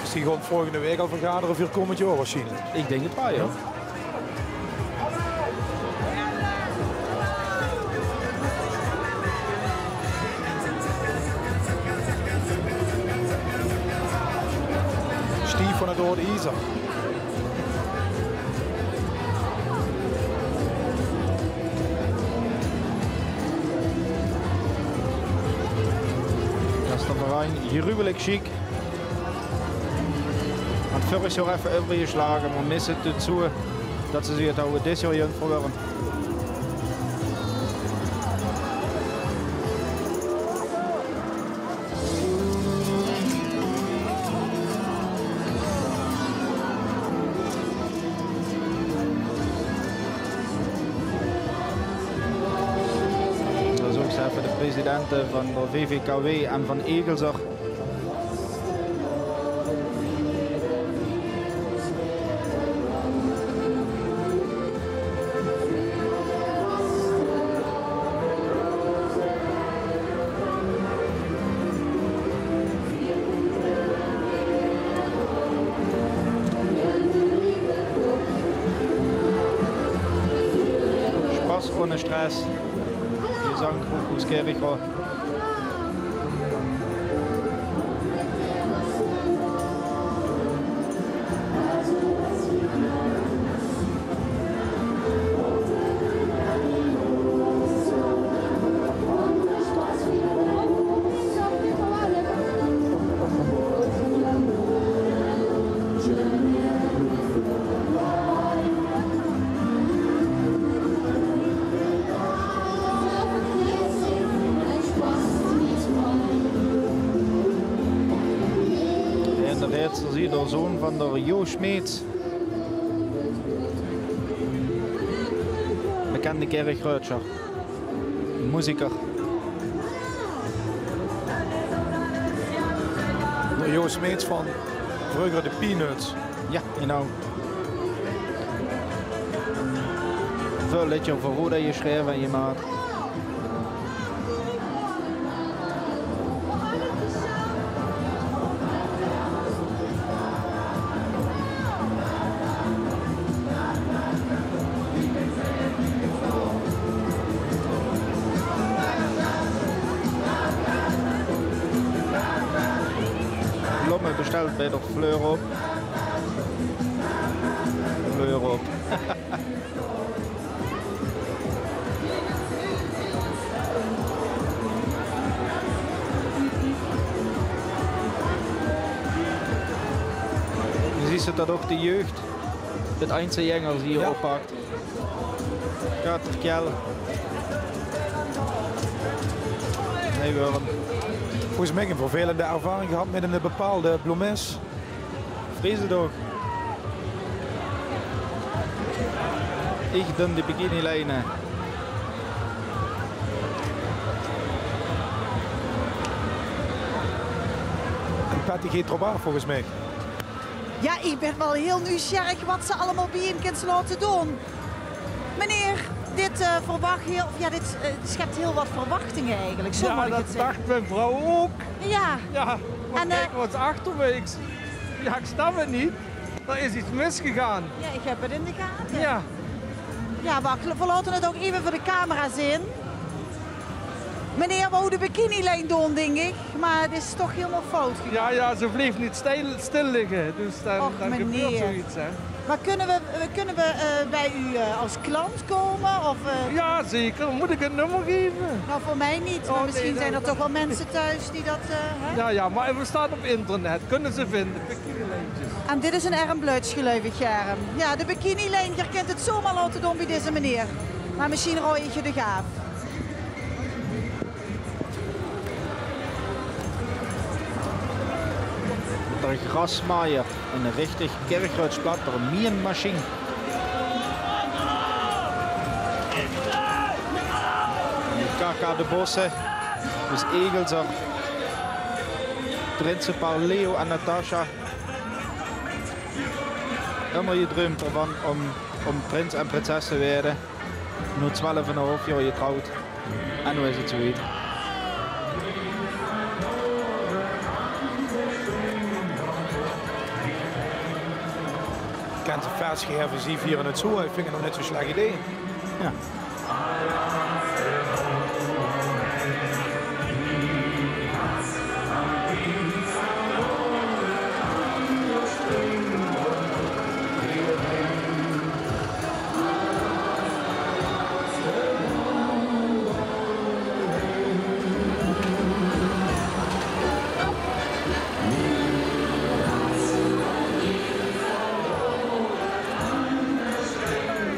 Dus die gaon volgende waek al vergadere veur kómmend jaor waarsjienlik. Ich dink 't waal, jao. Stief van 't Oud Iezer. Det is dan weer ein gruwelik sjiek. Want vörig jaor effe euvergesjlage, mer misse 't zoe det ze zich 't hawwe dit jaor junt verwurm. Det is ouch effe de presidente van de V V K W en van Egelser. Ohne Stress. Die Sankt Rochus Kirche. En de reedser is de zoon van de Jo Smeets. Bekende Kirchröadsjer. Moeziker. De Jo Smeets van vreuger de Peanuts. Jao, genau. Väöl leedjer veur Roda jesjreve en jemaak. Blomme besteld bij de Fleur op. Fleur op. Doe zuus det ouch de jeug, det Einzeljängers hie oppak. Katerkjel. Hey, Willem. Volges mich ein vervelende ervaring gehad mit ein bepaalde blomes. Vrees 't ouch. Ich dun de bikinilijne. En Patty geit d'rop aaf, volges mich. Jao, ich bön waal hiel nuujsjierig waat ze allemaol bie-ein kins laote doon. Meneer, dit, eh, verwach hiel, of jao, dit, eh, sjep hiel waat verwachtinge eigelik. Zo mót ich 't zègke. Jao, det dach mien vrouw ouch. Jao. Jao, want kiek, eh, waat achter mich. Jao, ich snap 't neet. D'r is get misgegange. Jao, ich höb 't in de gate. Jao. Jao, wach, veer laote 't ouch effe veur de camera zeen. Meneer wou de bikinilijn doon, dink ich, mer 't is toch hielemaol fout gegange. Jao, jao, ze bleef neet stil, stil ligke, dus dan, dan gebeurt zoiets, hè. Och, meneer. Mer kinne v'r, eh, kinne v'r, eh, bie uch, eh, es klant kómme, of, eh? Jao, zeker. Mót ich 't nummer gaeve? Nou, veur mich neet, mer mesjien zeen d'r toch waal minse thoes die det, eh, hè? Jao, jao, mer v'r staon op internet. Kinne ze vinge, bikinilijntjes. En dit is ein erm blöötsj, geluif ich, Germ. Jao, de bikinilijn, geer kint 't zomer laote doon bie deze meneer. Mer mesjien raoj ich 't uch aaf. De grasmaaier, ein richtig Kirchröadsj plat, de mieënmasjien. De K K de Bosse, dus Egelser, prinsepaar Leo en Natasja. Ummer jedruimp d'rvan óm, óm prins en prinses te waere. Noe twelf en ein haaf jaor jetrouwd. En noe is 't zoe wied. Kins se fers gaeve, zie viere 't zoe. Ich vinj 't nog neet zoe'n slech idee. Jao.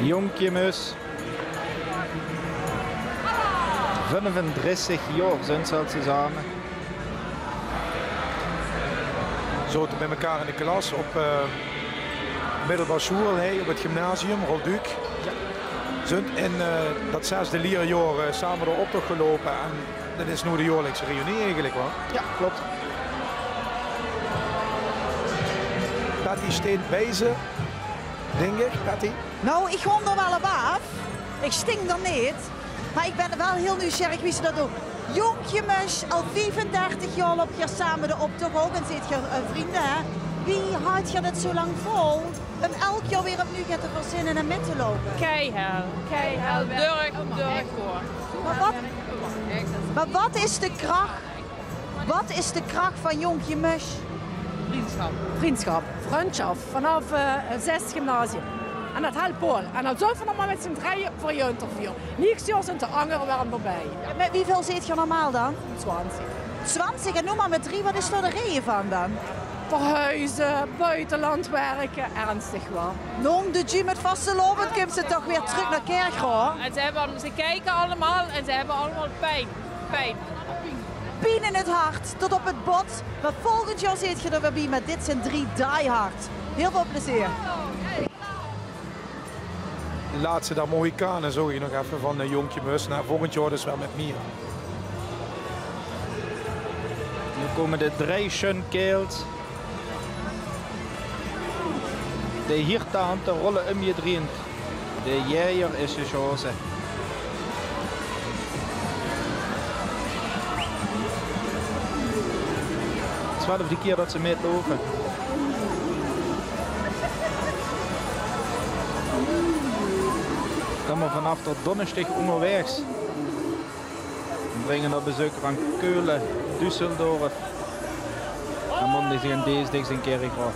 Jónkje Mus. Vennevendressig jaor zunt ze al tsezame. Zote bie mekaar in de klas op, eh, middelbaar sjoel, hè, op 't gymnasium, Rolduc. Jao. Zunt in, eh, dat zesde lierjaor, eh, same d'r optoch geloupe en dat is noe de jaorlikse reunie eigelik, wa? Jao, klop. Patty steit bie ze, dink ich, Patty? Nou, ich gaon d'r waal op aaf. Ich sting d'r neet. Mer ich bön waal hiel nuujsjierig wie ze dat doon. Jónkje Mus, al viefendertig jaor loup geer same d'r optoch ouch en zeet geer, eh, vrunj, hè? Wie haojt geer dat zoe lang vol? Óm elk jaor weer opnuuj get te verzinne en mit te loupe? Keihel, keihel. Dörk, Mer wat, mer wat is de krach, wat is de krach van Jónk Jemösj? Vriendschap. Vriendschap, vrundsjap, vanaaf, eh, 't zesde gymnasium. En dat hèlt vol. En dan zölle v'r nog mer mit zien drieje veur Jónk te viere. Nächsj jaor zint de angere weer d'rbie. Mit wieväöl zeet geer normaal dan? Twintig. Twintig, en noe mer mit drie, wat is dao de reje van dan? Verhuize, boeteland wirke, ernstig waal. Nao de gym mit vastelaovend, kump ze toch weer trök nao Kirchroa. En ze höbbe, ze kieke allemaol en ze höbbe allemaol pien. Pien. Pien in 't hart, tot op 't bot. Mer volgend jaor zeet geer d'r weer bie, mer dit zint drie diehard. Hiel väöl plezeer. De lètste dao Mohikanen zoog ich nog effe van, eh, Jónk Jemösj. Noe, volgend jaor dus weer mit mie. Noe kómme de drei sjun kaerels. De hiertehante rolle umjedrejd. De jaejer is gesjaote. Twelfde kier dat ze mitloupe. Dan mer vanaaf d'r Donnesjdig óngerwaegs. Bringe dat bezeuk aan Keule, Düsseldorf. En Maondig en Dinsdig in Kirchroa.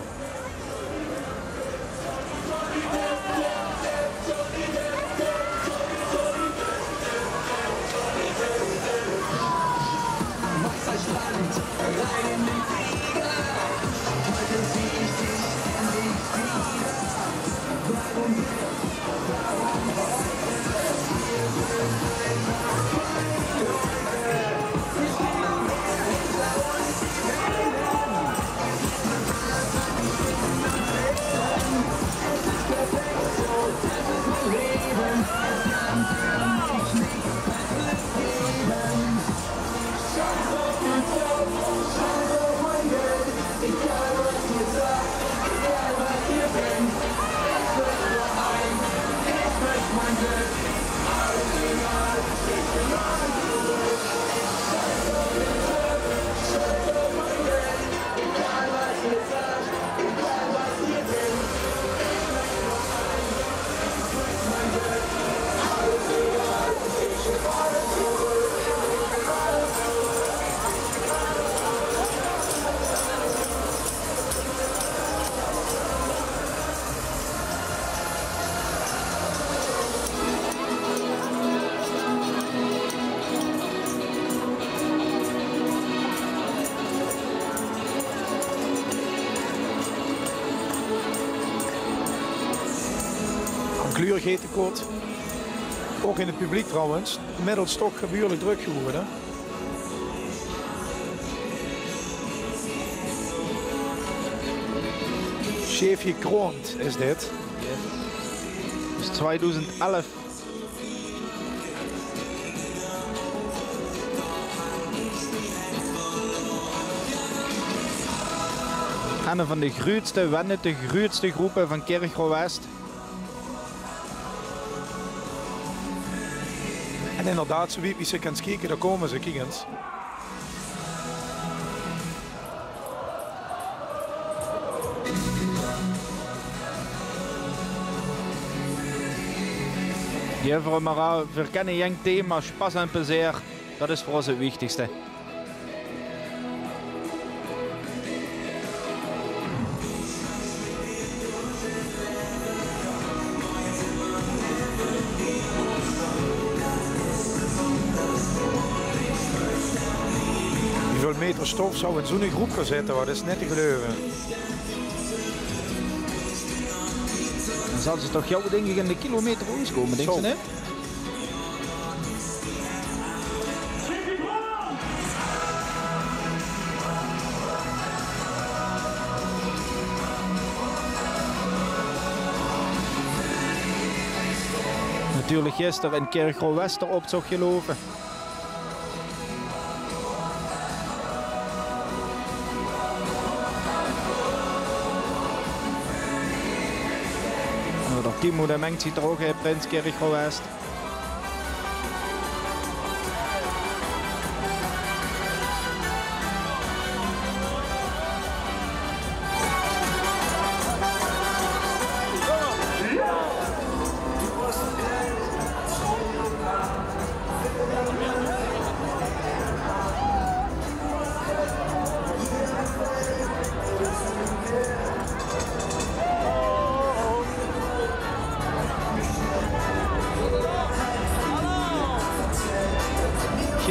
Aan kleur geit 't tekort. Ouch in 't publiek trouwens. Inmiddels toch behuurlik drök gewore. Sjeef gekroond is dit. Is twieëdoezend elf. Eine van de gruuetste, wen neet de gruuetste gróppe van Kirchroa-West. En inderdaad, zoe wied wie se kins kieke, dao kómme ze, kiek ins. Jao, veur Mara, veer kènne jeng thema, sjpas en plezeer. Dat is veur ós 't wichtigste. Wieväöl meter sjtof zouw in zoe'n gróp gaon zitte? Wat is neet te geluive. Dan zalle ze toch gauw, dink ich, in de kilometer oetkómme, dinks se neet? Natuurlik gister in Kirchroa-West d'r optoch geloupe. Noe, d'r Timo, dae mingk zich d'r ouch, hè, Prins Kirchroa-West.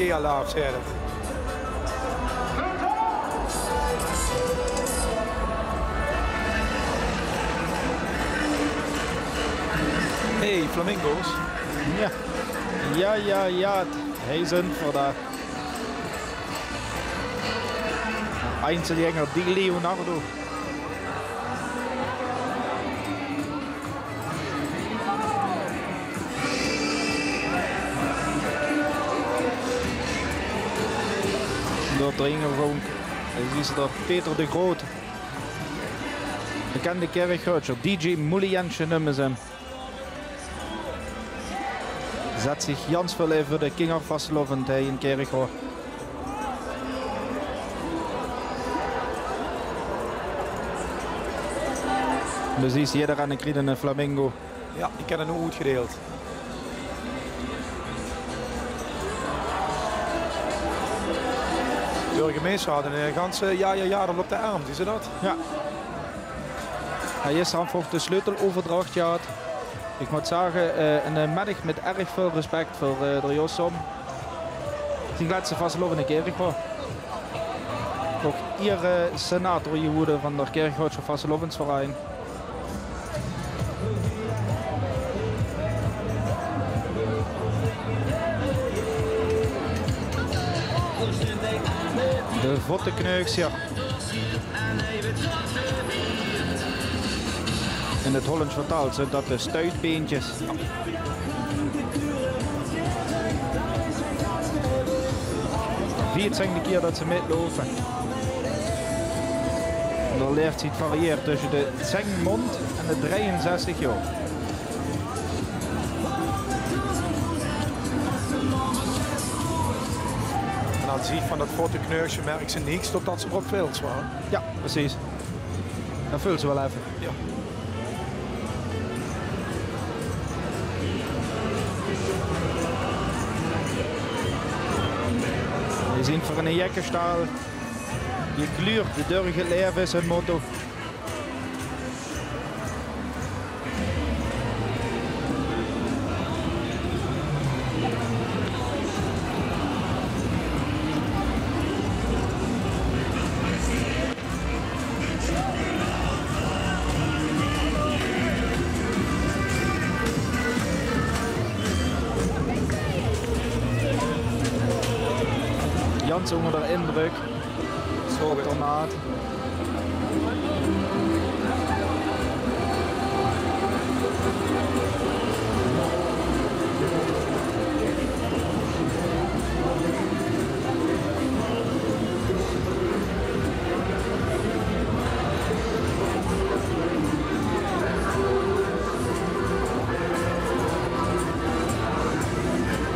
Mega laaf, zei dat. Hey, flamingo's. Ja. Ja, ja, ja. Hei zint v'r dao. Einzelgänger Di Leonardo. Door de Ingelvonk. Dao is d'r Peter de Groot. Bekende Kirchroadsjer, D J Moelientsje neume ze 'm. Zèt zich jans väöl in veur de kingervasteloavend hei in Kirchroa. Dus is jederein kriet 'ne flamingo. Ja, ich höb 'r noe oetgedeild. De burgemeister had 'n ganse ja, ja, ja, dat op de erm, zuus se dat? Ja. Hei is dan veur de sleuteloverdrach gehad. Ich mót zage, eh, 'ne middig mit erg väöl respect veur, eh, d'r Jos Som. Zien lètste vasteloavend in Kirchroa. Ouch hie, eh, senator gewore van d'r Kirchroadsjer Vasteloavendsverein. De vottekneuksjer. In 't Hollands vertaald zint dat de stuitbeentjes. Veertien kier dat ze mitloupe. De laeftied varieert tösse de tieën mónd en de drieënzestig jaor. En aan ziech van dat vottekneuksjer merks se neet tot dat ze op veld zwaar. Ja, precies. Dat veuls se wel effe. Ja. Veer zien veur 'ne jekkestaal. Gekluurd door 't laeve is hun motto. Jans ónger d'r indrök. Zo, good. Tomaat.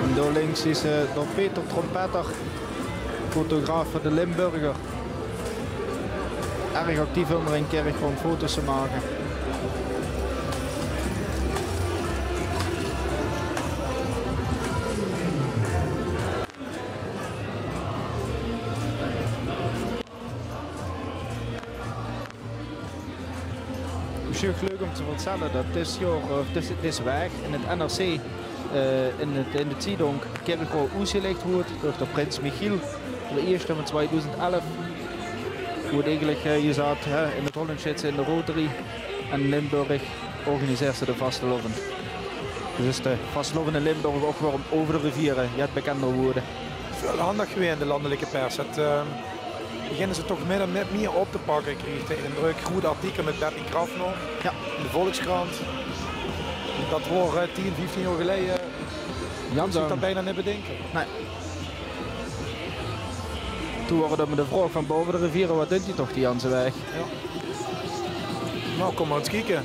En dao links is, eh, d'r Peter Trompetter, fotograaf veur de Limburger. Erg actief ónger in Kirchroa óm foto's te make. Mesjiens leuk óm te vertèlle dat dit jaor, of dit, dit waek in 't N R C, eh, in 't, in de Ziedónk Kirchroa oesjelich woort door d'r prins Michiel, d'r ieësjte van twiedoezend elf. Woort eigelik, eh, jezaat, hè, in 't Hollands zits se in de Rotary en Limburg organiseers se de vasteloavend. Dus is de vasteloavend in Limburg ouch weer óm euver de riviere, jet bekènder woorde. Väöl aandach gewees in de landelijke pers. Dat, eh, beginne ze toch mieë, mieë, mieë op te pakke, krieg ich de indrök. Groeët artikel mit Beppie Kraft nog. Ja. In de Volkskrant. Dat woor, eh, tieën, vieftieën jaor geleie. Jans, zouws se dat bijna neet bedinke. Nee. Toen woor 't ouch mit de vraog van: bove de riviere, wat dunt die toch die janse waeg? Ja. Nou, kóm mer ins kieke.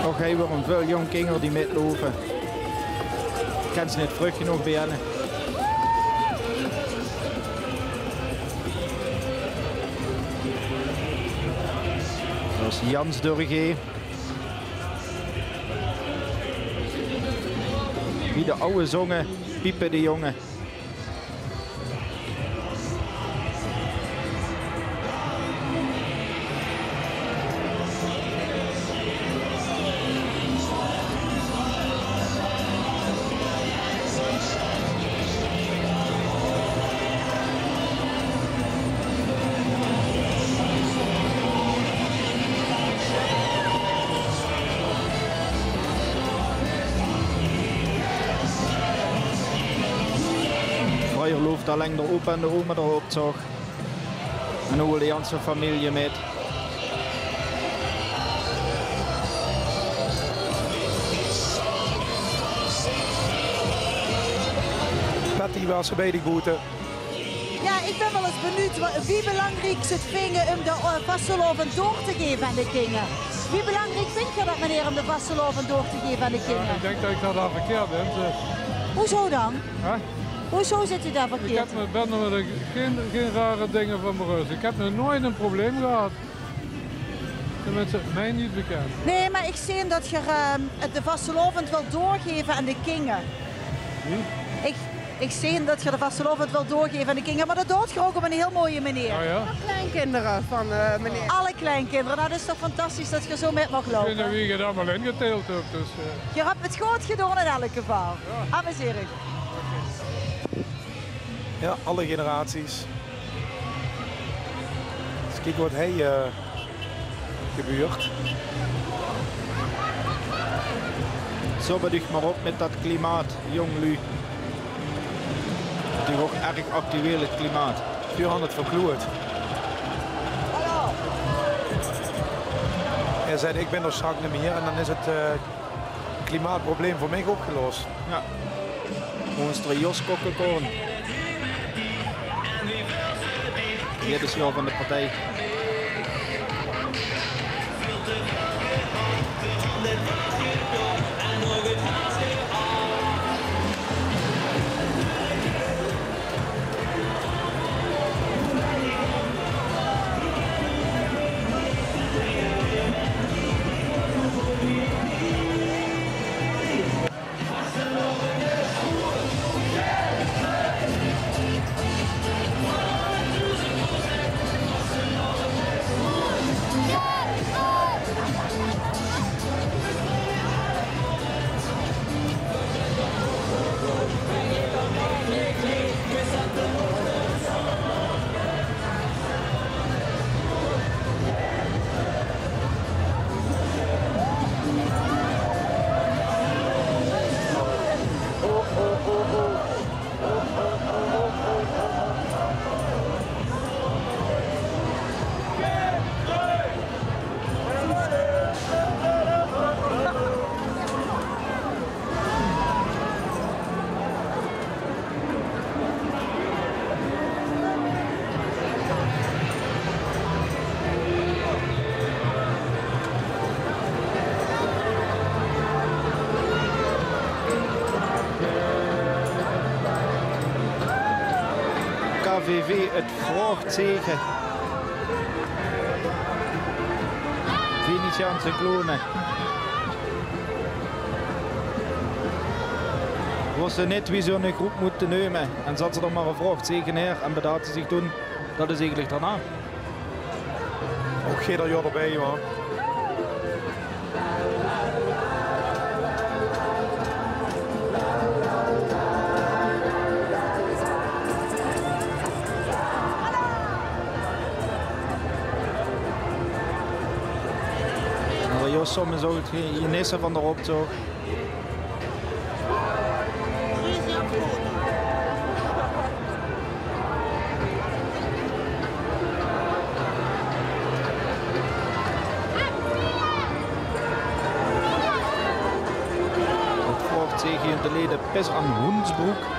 Och, hei weer väöl jónk kinger die mitloupe. Kèns se neet vreug genóg beginne. Dat is Jans Durgé. Wie de aw zonge, piepe de jonge. Vreuger loop alleng d'r opa en d'r oma d'r optoch. En noe de ganse femilie mit. Patty, waas se bie de boete? Jao, ich bön waal ins benuujd wa-, wie belangriek ze 't vinge um de, eh, vastelaovend door te gaeve aan de kinjer. Wie belangriek vingt geer dat, meneer, um de vastelaovend door te gaeve aan de kinjer? Jao, ich dink dat ich dat al verkeerd bön, dus. Hoezo dan? Hè? Hoezo zit u daar verkeerd? Ich höb mit, bön d'r mit gein, gein rare dinger van berös. Ich höb nog noeats ein probleem gehad. Tenminste, mich neet bekènd. Nae, mer ich zeen dat geer, ehm, de vastelaovend wilt doorgaeve aan de kinjer. Wie? Ich, ich zeen dat geer de vastelaovend wilt doorgaeve aan de kinjer, mer dat doot geer ouch op ein hiel mooie meneer. Jao, jao. Nog kleinkinder van, eh, meneer? Alle kleinkinder. Nou, dat is toch fantastisch dat geer zo mit maag loupe. Ich weit neet wie geer dat allemaol ingeteeld höb, dus, eh. Geer höb 't good gedoon in eder geval. Jao. Amuseer uch. Jao, alle generaties. Ins kieke wat hie, eh, gebeurt. Sop 't uch mer op mit dat klimaat, jóng luuj. Natuurlik ouch erg actueel, 't klimaat. Veer höbbe 't verkloead. Hae zag: "Ich bön d'r straks neet mier." En dan is 't, eh, klimaatprobleem veur mich opgelos. Jao. Ózze Jos Kokkekoorn. Dit is Jos van de partij. K V V, 't vraogteke. Venetiaanse clowne. Wóste neet wie ze hun groep móste neume en zatte ze d'r mer e vraogteke neer en bedachte zich toen: dat is eigelik d'r naam. Ouch geer d'r jaor d'rbie, huur. Mer Jos, soms is ouch 't genisse van d'r optoch. Wat vraogteke in de leden pis aan Hoensbroek.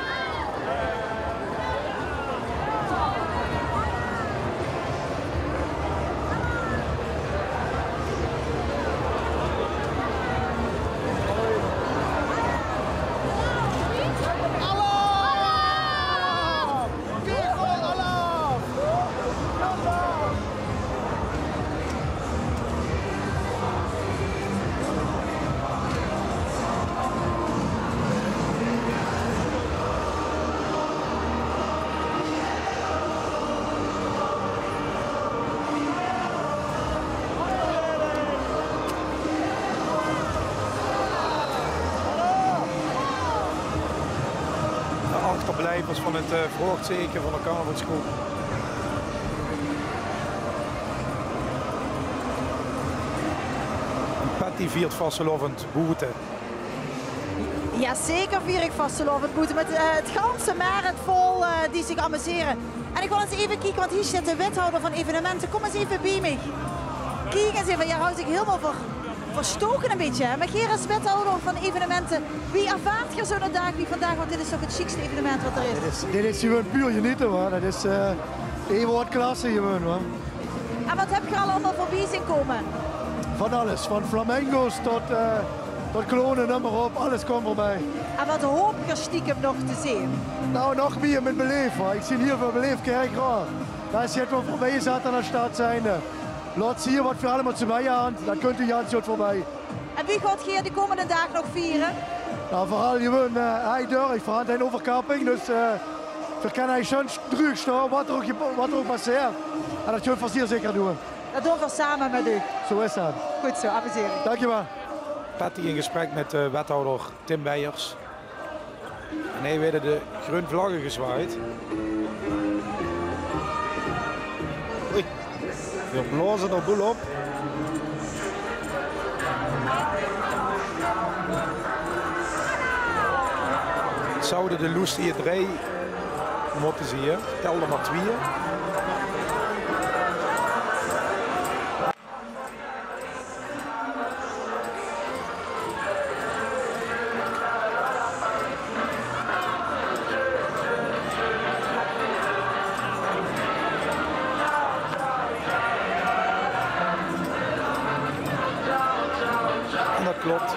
Blijvers van het, eh, vroegteken van de carnavalsgroep. En Patty viert vastelaovend boete. Jazeker vier ik vastelaovend boete met, eh, het ganse merret vol, eh, die zich amuseren. En ik wil eens even kieken, want hier zit de wethouder van evenementen. Kom eens even bij mij. Kiek eens even, jij houdt zich helemaal ver, verstoken een beetje, hè? Maar hier is wethouder van evenementen. Wie ervaart je zo'n dag wie vandaag? Want dit is toch het chicste evenement wat er is. Dit is, dit is gewoon puur genieten, hoor. Dat is, eh, even wat klasse gewoon, hoor. En wat heb je al allemaal voorbij zien komen? Van alles, van flamenco's tot, eh, tot clownen, neem maar op. Alles komt voorbij. En wat hoop je stiekem nog te zien? Nou, nog meer met beleef, hoor. Ik zie hier veel beleefd kerkraad. Daar is het wel voorbij gezet aan de stad zijnde. Laat zien wat we allemaal te mij aan. Dat kunt u Jans goed voorbij. En wie gaat hier de komende daag nog vieren? Nou, vooral gewoon, eh, hij durf, vooral zijn overkapping. Dus, eh, we kunnen hij schoon terug staan, wat er ook, gebe- wat er ook passeert. En dat gaan we zeer zeker doen. Dat doen we samen met u. Zo is dat. Goed zo, amuseren. Dankjewel. Patty in gesprek met, eh, wethouder Tim Weijers. En hier werden de groen vlaggen gezwaaid. Oei, we blazen er boel op. Het zouden de Loestie drie moeten zien. Telde maar twee. En dat klopt.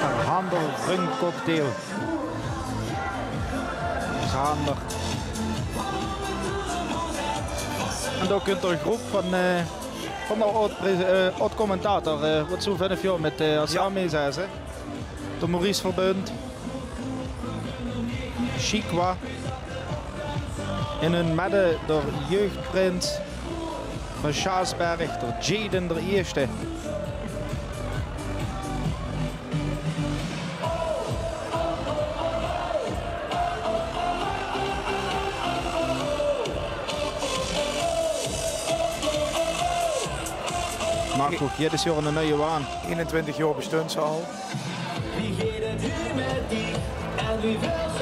Een handelvriendcocktail. Is handig. En dan kunt er een groep van, eh, van de oud-pre-, eh, oud-commentator, eh, wat zo'n vijf jaar met, eh, als Sami zei ze. De Maurice Verbund. Chiqua. In hun midde de jeugdprins van Sjaasberg, de Jaden de Eerste. Maar goed, dit is weer een nieuwe waan. Eenentwintig jaar besteunt ze al.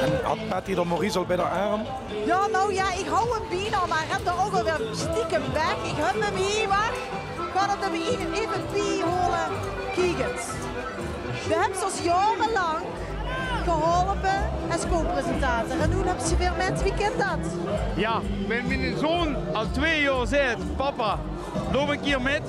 En had Patty de Maurice al bij de arm? Ja, nou ja, ik hou hem bijna, maar heb er ook alweer stiekem weg. Ik heb hem hier, maar ik ga het hem even, even bijholen. Kiek eens. We hebben ze als jarenlang geholpen als co-presentator. En nu hebben ze weer met. Wie kent dat? Ja, wenn mijn zoon al twee jaar zegt: "Papa, loop een keer met",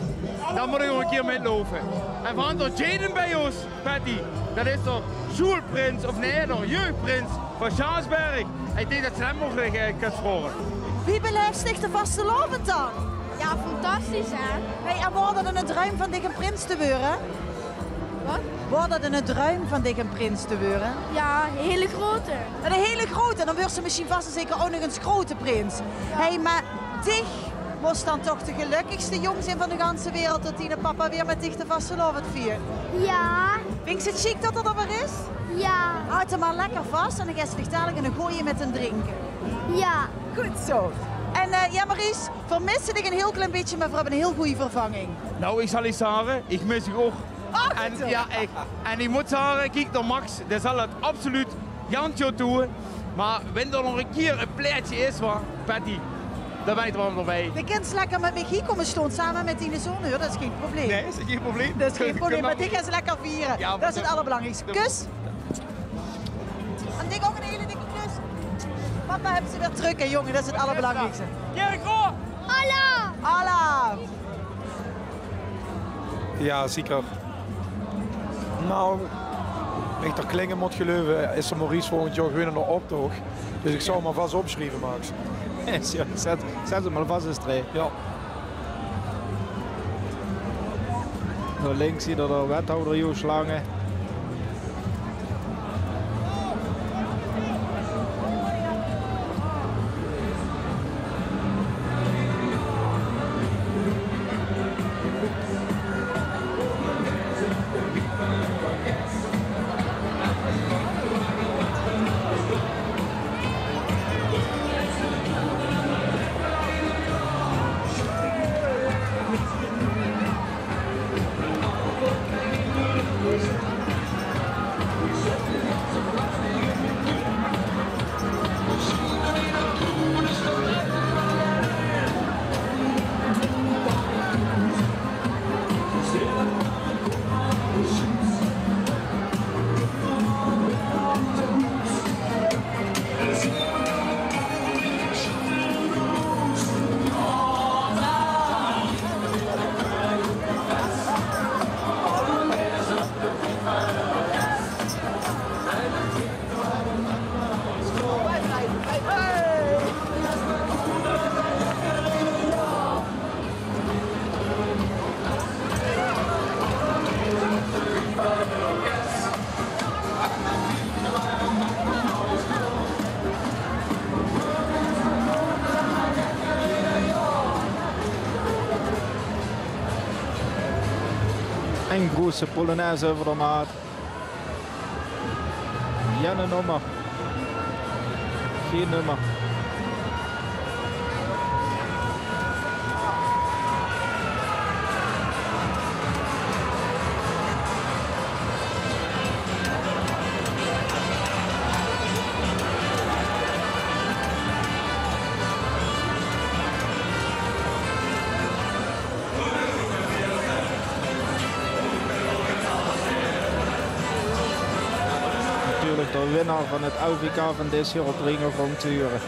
dan moet ik ook een keer metlopen. En verantwoord Jaden bij ons. Patty, dat is toch sjoelprins, of nee, toch jeugdprins van Sjaasberg? Ik denk dat ze dat mogen, eh, kunnen vragen. Wie beleefs dich de vastelaovend dan? Ja, fantastisch, hè? Hey, en waor dat 'ne druim van dich um prins te weure? Wat? Waor dat 'ne druim van dich um prins te weure? Ja, 'ne hele grote. 'Ne hele grote. Dan weurs se mesjien vas en zeker ouch nog ins grote prins. Ja. Hey, mer dich mós dan toch de gelökkigste jóng zeen van de ganse wereld, dat diene papa weer mit dich de vastelaovend viert. Ja. Vinjs se 't sjiek tot 'r d'r weer is? Jao. Haoj 'm mer lekker vas en dan geis se dich dalik 'ne goje mit 'm drinke. Jao. Good zo. En, eh, jao, Maurice, vermisse dich 'n hiel klein bietje, mer veer höbbe 'n hiel gooj vervanging. Nou, ich zal dich zage, ich mis dich ouch. Och, en, zo. Jao, ich, en ich mót zage, kiek, d'r Max, dae zal 't absoluut Jantje toe. Mer wen d'r nog 'ne kier e plaetsje is, wa, Patty, dan bön ich d'r waal weer bie. De kins lekker mit mich hie kómme staon, same mit diene zoon, huur. Det is gein probleem. Nae, is gein probleem. Det is gein probleem, mer dich kins lekker viere. Jao, det is 't allerbelangriekste. Kus. En dich ouch 'n hiel dikke kus. Papa höb ze weer trök, hè, jóng. Det is 't allerbelangriekste. Kirchroa! Alaaf! Alaaf! Jao, zeker. Nou, es ich d'r Klinge mót geleuve, is d'r Maurice volgend jaor gewoon in d'n optoch. Dus ich zou 'm mer vas opsjrieve, Max. Jao, zèt, zèt 'm mer vas ins d'rin. Jao. Dao links zit d'r de wethouder Joost Lange. Ein groeëse polonaise euver de maat. Jao, 'ne nummer. Gein nummer. Natuurlik de winnaar van 't L V K van dit jaor op de ring of rondtuure.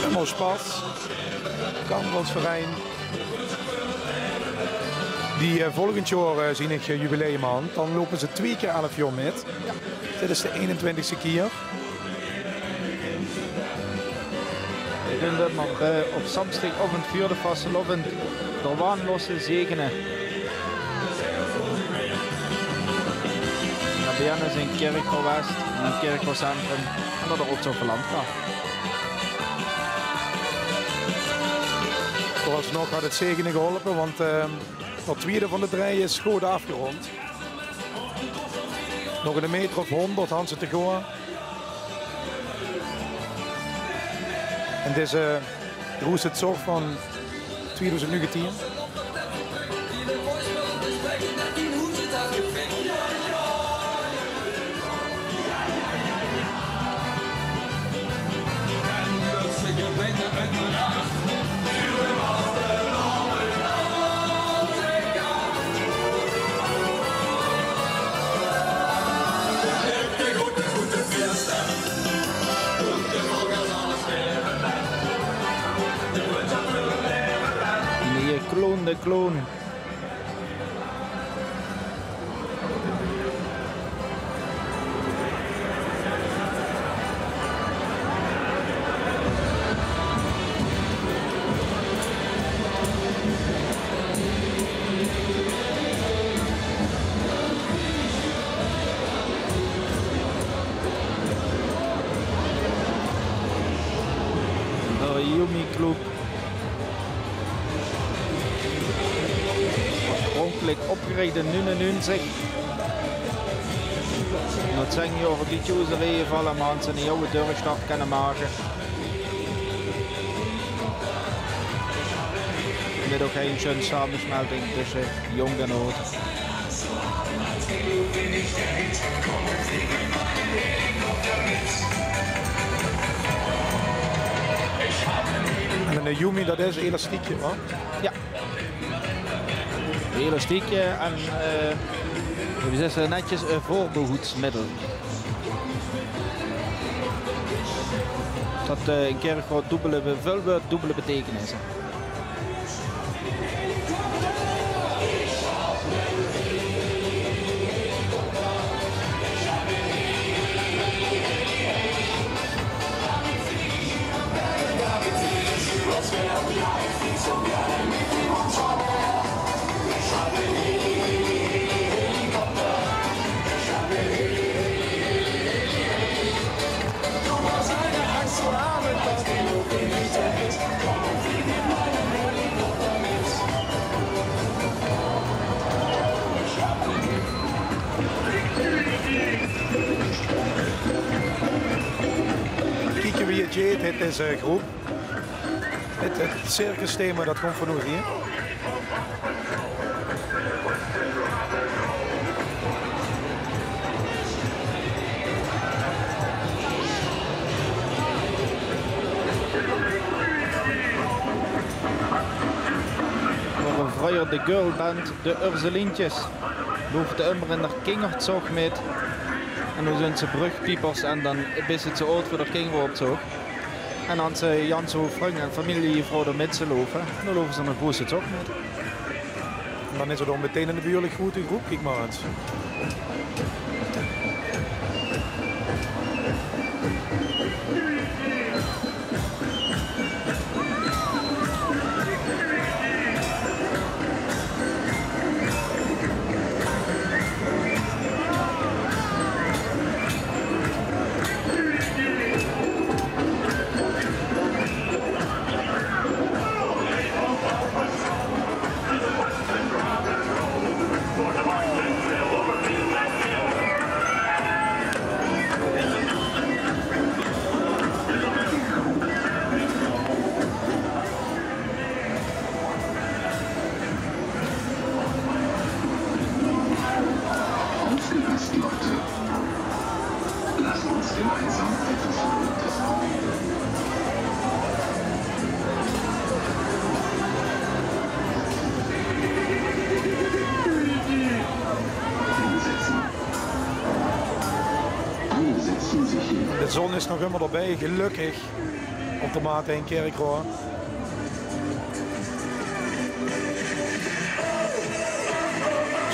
Ummer Sjpas, carnavalsverein. Die, eh, volgend jaor, eh, zien ich, eh, jubileum aan. Dan loupe ze twieë kier elf jaor mit. Dit is de einentwintigste kier. Veer doon det mer, eh, op samsdigaovend veur de vastelaovend de waan los te zegene. Dao bie-ein is ein kirk gewest, ein kirkcentrum en det d'r ouch zo verland geit. Veuralsnog haet 't zegene geholpe, want, eh, det twiede van de drie is good aafgerond. Nog ein meter of hóngerd han ze te goa. En deze groeëse zorg van twieëdoezend negentien. Klonen. De Yumi Club. Oorspronkelijk opgerich in nuunennuunzig. Nao zestig jaor op die tjoezerie valle, mer han ze 'ne jauwe deurstart kinne make. Mit ouch 'n sjoen samesmelting tösse jónk en aad. En 'ne Yumi, dat is 'n elastiekje, hè? Jao. 'n Elastiekje en, eh, wie zègke ze, netjes 'n veurbehoedsmiddel. Dat, eh, in Kirchroa dubbele be-, väöl weurt dubbele betekenis. Kieke wie 't jeet, 't is, eh, groep. 't, 't circusthema, dat kump vanoet hie. Waore vreuger de girlband de Ursulientjes. Loofde ummer in d'r kingertzog mit. En noe zunt ze brugpiepers en dan bis se ze aod veur d'r kingeroptzog. En han ze jans väöl vrung en femilie gevraog um mit te lofe. Noe lofe ze in d'r groeëte tzog mit. En dan is 't ouch metein 'n behuurlik groeëte groep, kiek mer ins. Aufgepasst, Leute. Lasst uns gemeinsam etwas Verrücktes probieren. Hinsetzen. Alle setzen sich hin. De zon is nog ummer d'rbie, gelökkig. Op de Maat in Kirchroa.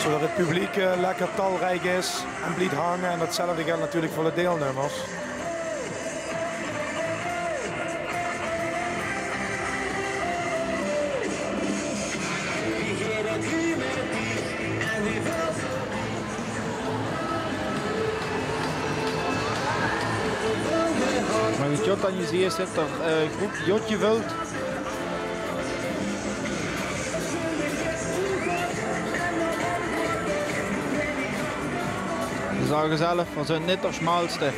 Zoeëdat 't publiek, eh, lekker talriek is en blief hange. En datzelfde geldj natuurlik veur de deilnummers. Mer wie 't dan gezeen is, zit d'r, eh, groep Jotje Vult. Ze zage zelf, veer zint neet d'r sjmalste.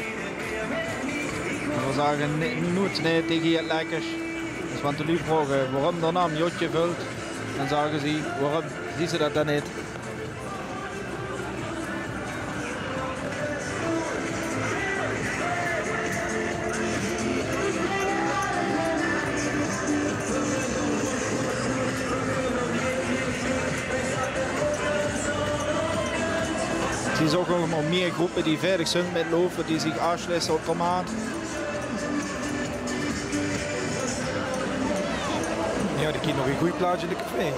Veer zage ne-, noets nae taenge get lekkers. Dus wen de luuj vraoge waorum d'r naam Jotje Vult, dan zage ze: waorum zeen ze dat dan neet? Ze zeen ouch allemaol mieë gróppe die veerdig zunt mit loupe, die zich aansjlisse op d'r Maat. Jao, die kriege nog ein gooj plaatsje in de café.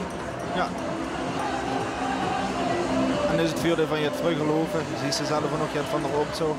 Jao. En is 't vuurdeel van jet vruggelove, zuus te zelf nog jet van de optoch.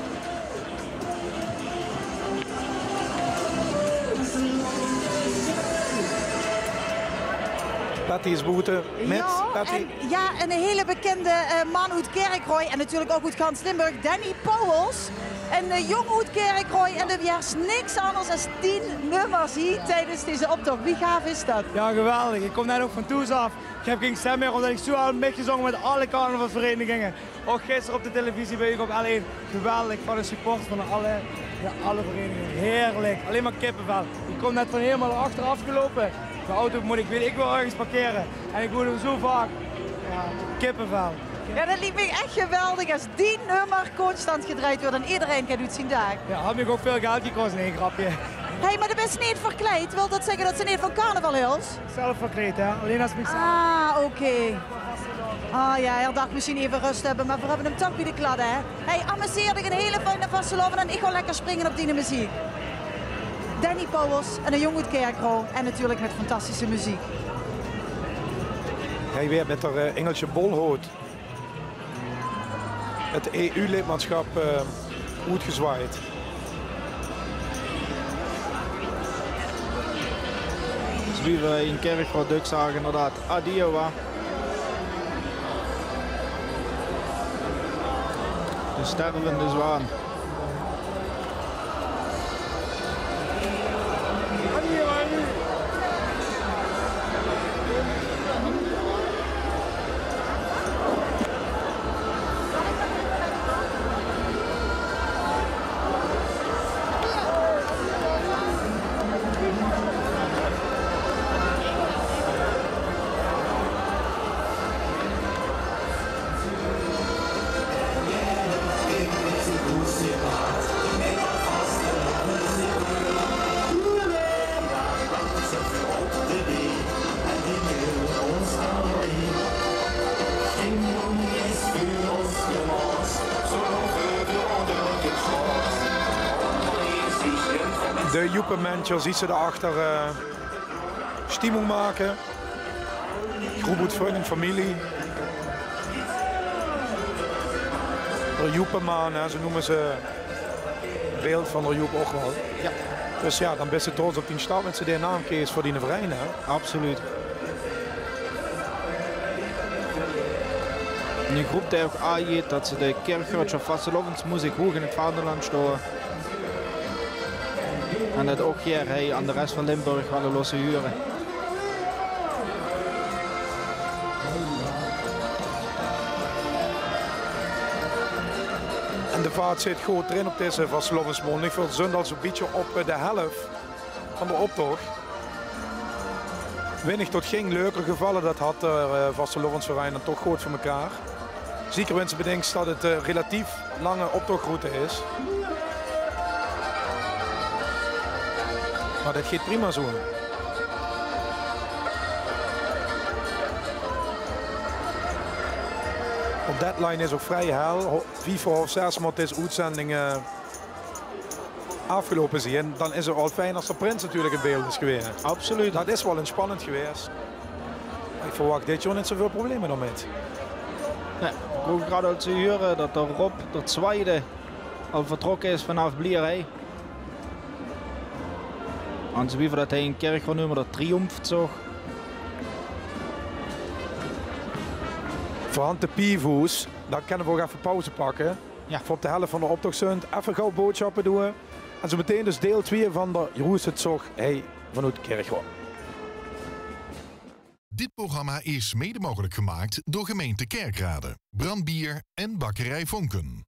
Patty is boete. Mit Jao, Patty. En jao, 'ne hele bekinde, eh, man oet Kirchroa en natuurlik ouch oet gans Limburg, Danny Pauwels. 'Ne, eh, jóng oet Kirchroa en doe waers niks angers es tien nummers hie tiedes deze optoch. Wie gaaf is dat? Jao, geweldig. Ich kóm net ouch van thoes aaf. Ich höb gein stem mieë, ómdet ich zoe al höb mitgezónge mit alle carnavalsvereniginge. Ouch gister op de televisie bie uch op L1. Geweldig, wat 'ne support van alle, jao, alle vereniginge. Heerlik. Allein mer kippevel. Ich kóm net van hielemaol achteraaf geloupe. De auto mót ich, weit ich waal, örges parkere. En ich hoor 'm zoe vaak. Jao, kippevel. Jao, dat liek mich ech geweldig es die nummer constant gedrejd weurt en ederein geit oet zien daak. Jao, haet mich ouch väöl geld gekos, nae, grepke. Hey, mer doe bis neet verkleid. Wilt dat zègke dat se neet van carnaval hils? Zelf verkleid, hè? Allein es mich zelf. Ah, oké. Ah jao, hae dach mesjien effe rös höbbe, mer veer höbbe 'm toch bie de kladde, hè? Hey, amuseer dich, 'n hele fijne vastelaovend en ich gaon lekker springe op diene meziek. Danny Pauwels en 'ne jóng oet Kirchroa en natuurlik mit fantastische meziek. Hae waert mit d'r, eh, Ingelske bolhoot 't E U-lidmaatschap, eh, oetgezwaajd. Zoe wie v'r in Kirchroa dök zage, inderdaad, adieë, wa. De stervende zwaan. De Joepementjers, die ze d'r achter, eh, stimmung make. Groep oet vrun en femilie. D'r Joepemaan, hè, zoe neume ze 't beeld van d'r Joep ouch waal. Jao. Dus jao, dan bis se trots op dien stad, wens se dae naam kreegs veur diene verein, hè? Absoluut. 'Ne groep dae ouch aanjeit dat ze de Kirchroadsjer vastelaovesmoeziek hoeg in 't vaanderland stoon. En dat ouch gaer hie aan de res van Limburg wille losse hure. En de vaart zit good d'rin op deze vastelaovesmaondig. Veer zunt al zoe'n bietje op de helf van d'r optoch. Weinig tot gein leuker gevalle, dat haet d'r, eh, vastelaovesverein dan toch good veur mekaar. Zeker wens se bedinks dat 't, eh, relatief lange optochroute is. Mer dat geit prima zoe. Op deadline is ouch vrie hel. Ho-, vief veur haof zes mót dees oetzending, eh, aafgeloupe zien. En dan is 't waal fijn es d'r prins natuurlik in beeld is gewaes. Absoluut. Dat is waal ins spannend gewaes. Mer ich verwach dit jaor neet zoeväöl probleme dao mit. Nae, ich kós grad al te hure dat d'r Rob, d'r twiede, al vertrokke is vanaaf Blierhei. En zoe wie v'r dat hie in Kirchroa neume, d'r triomfzog. V'r hant de Piefhoes, dan kinne v'r ouch effe pauze pakke. Jao. Veur op de helf van d'r optoch zunt, effe gauw boodsjappe doon. En zoe meteen dus deil twie van d'r Joeëse zog hie vanoet Kirchroa. Dit programma is mede mogelijk gemaakt door gemeente Kerkrade, Brand Bier en Bakkerij Vonken.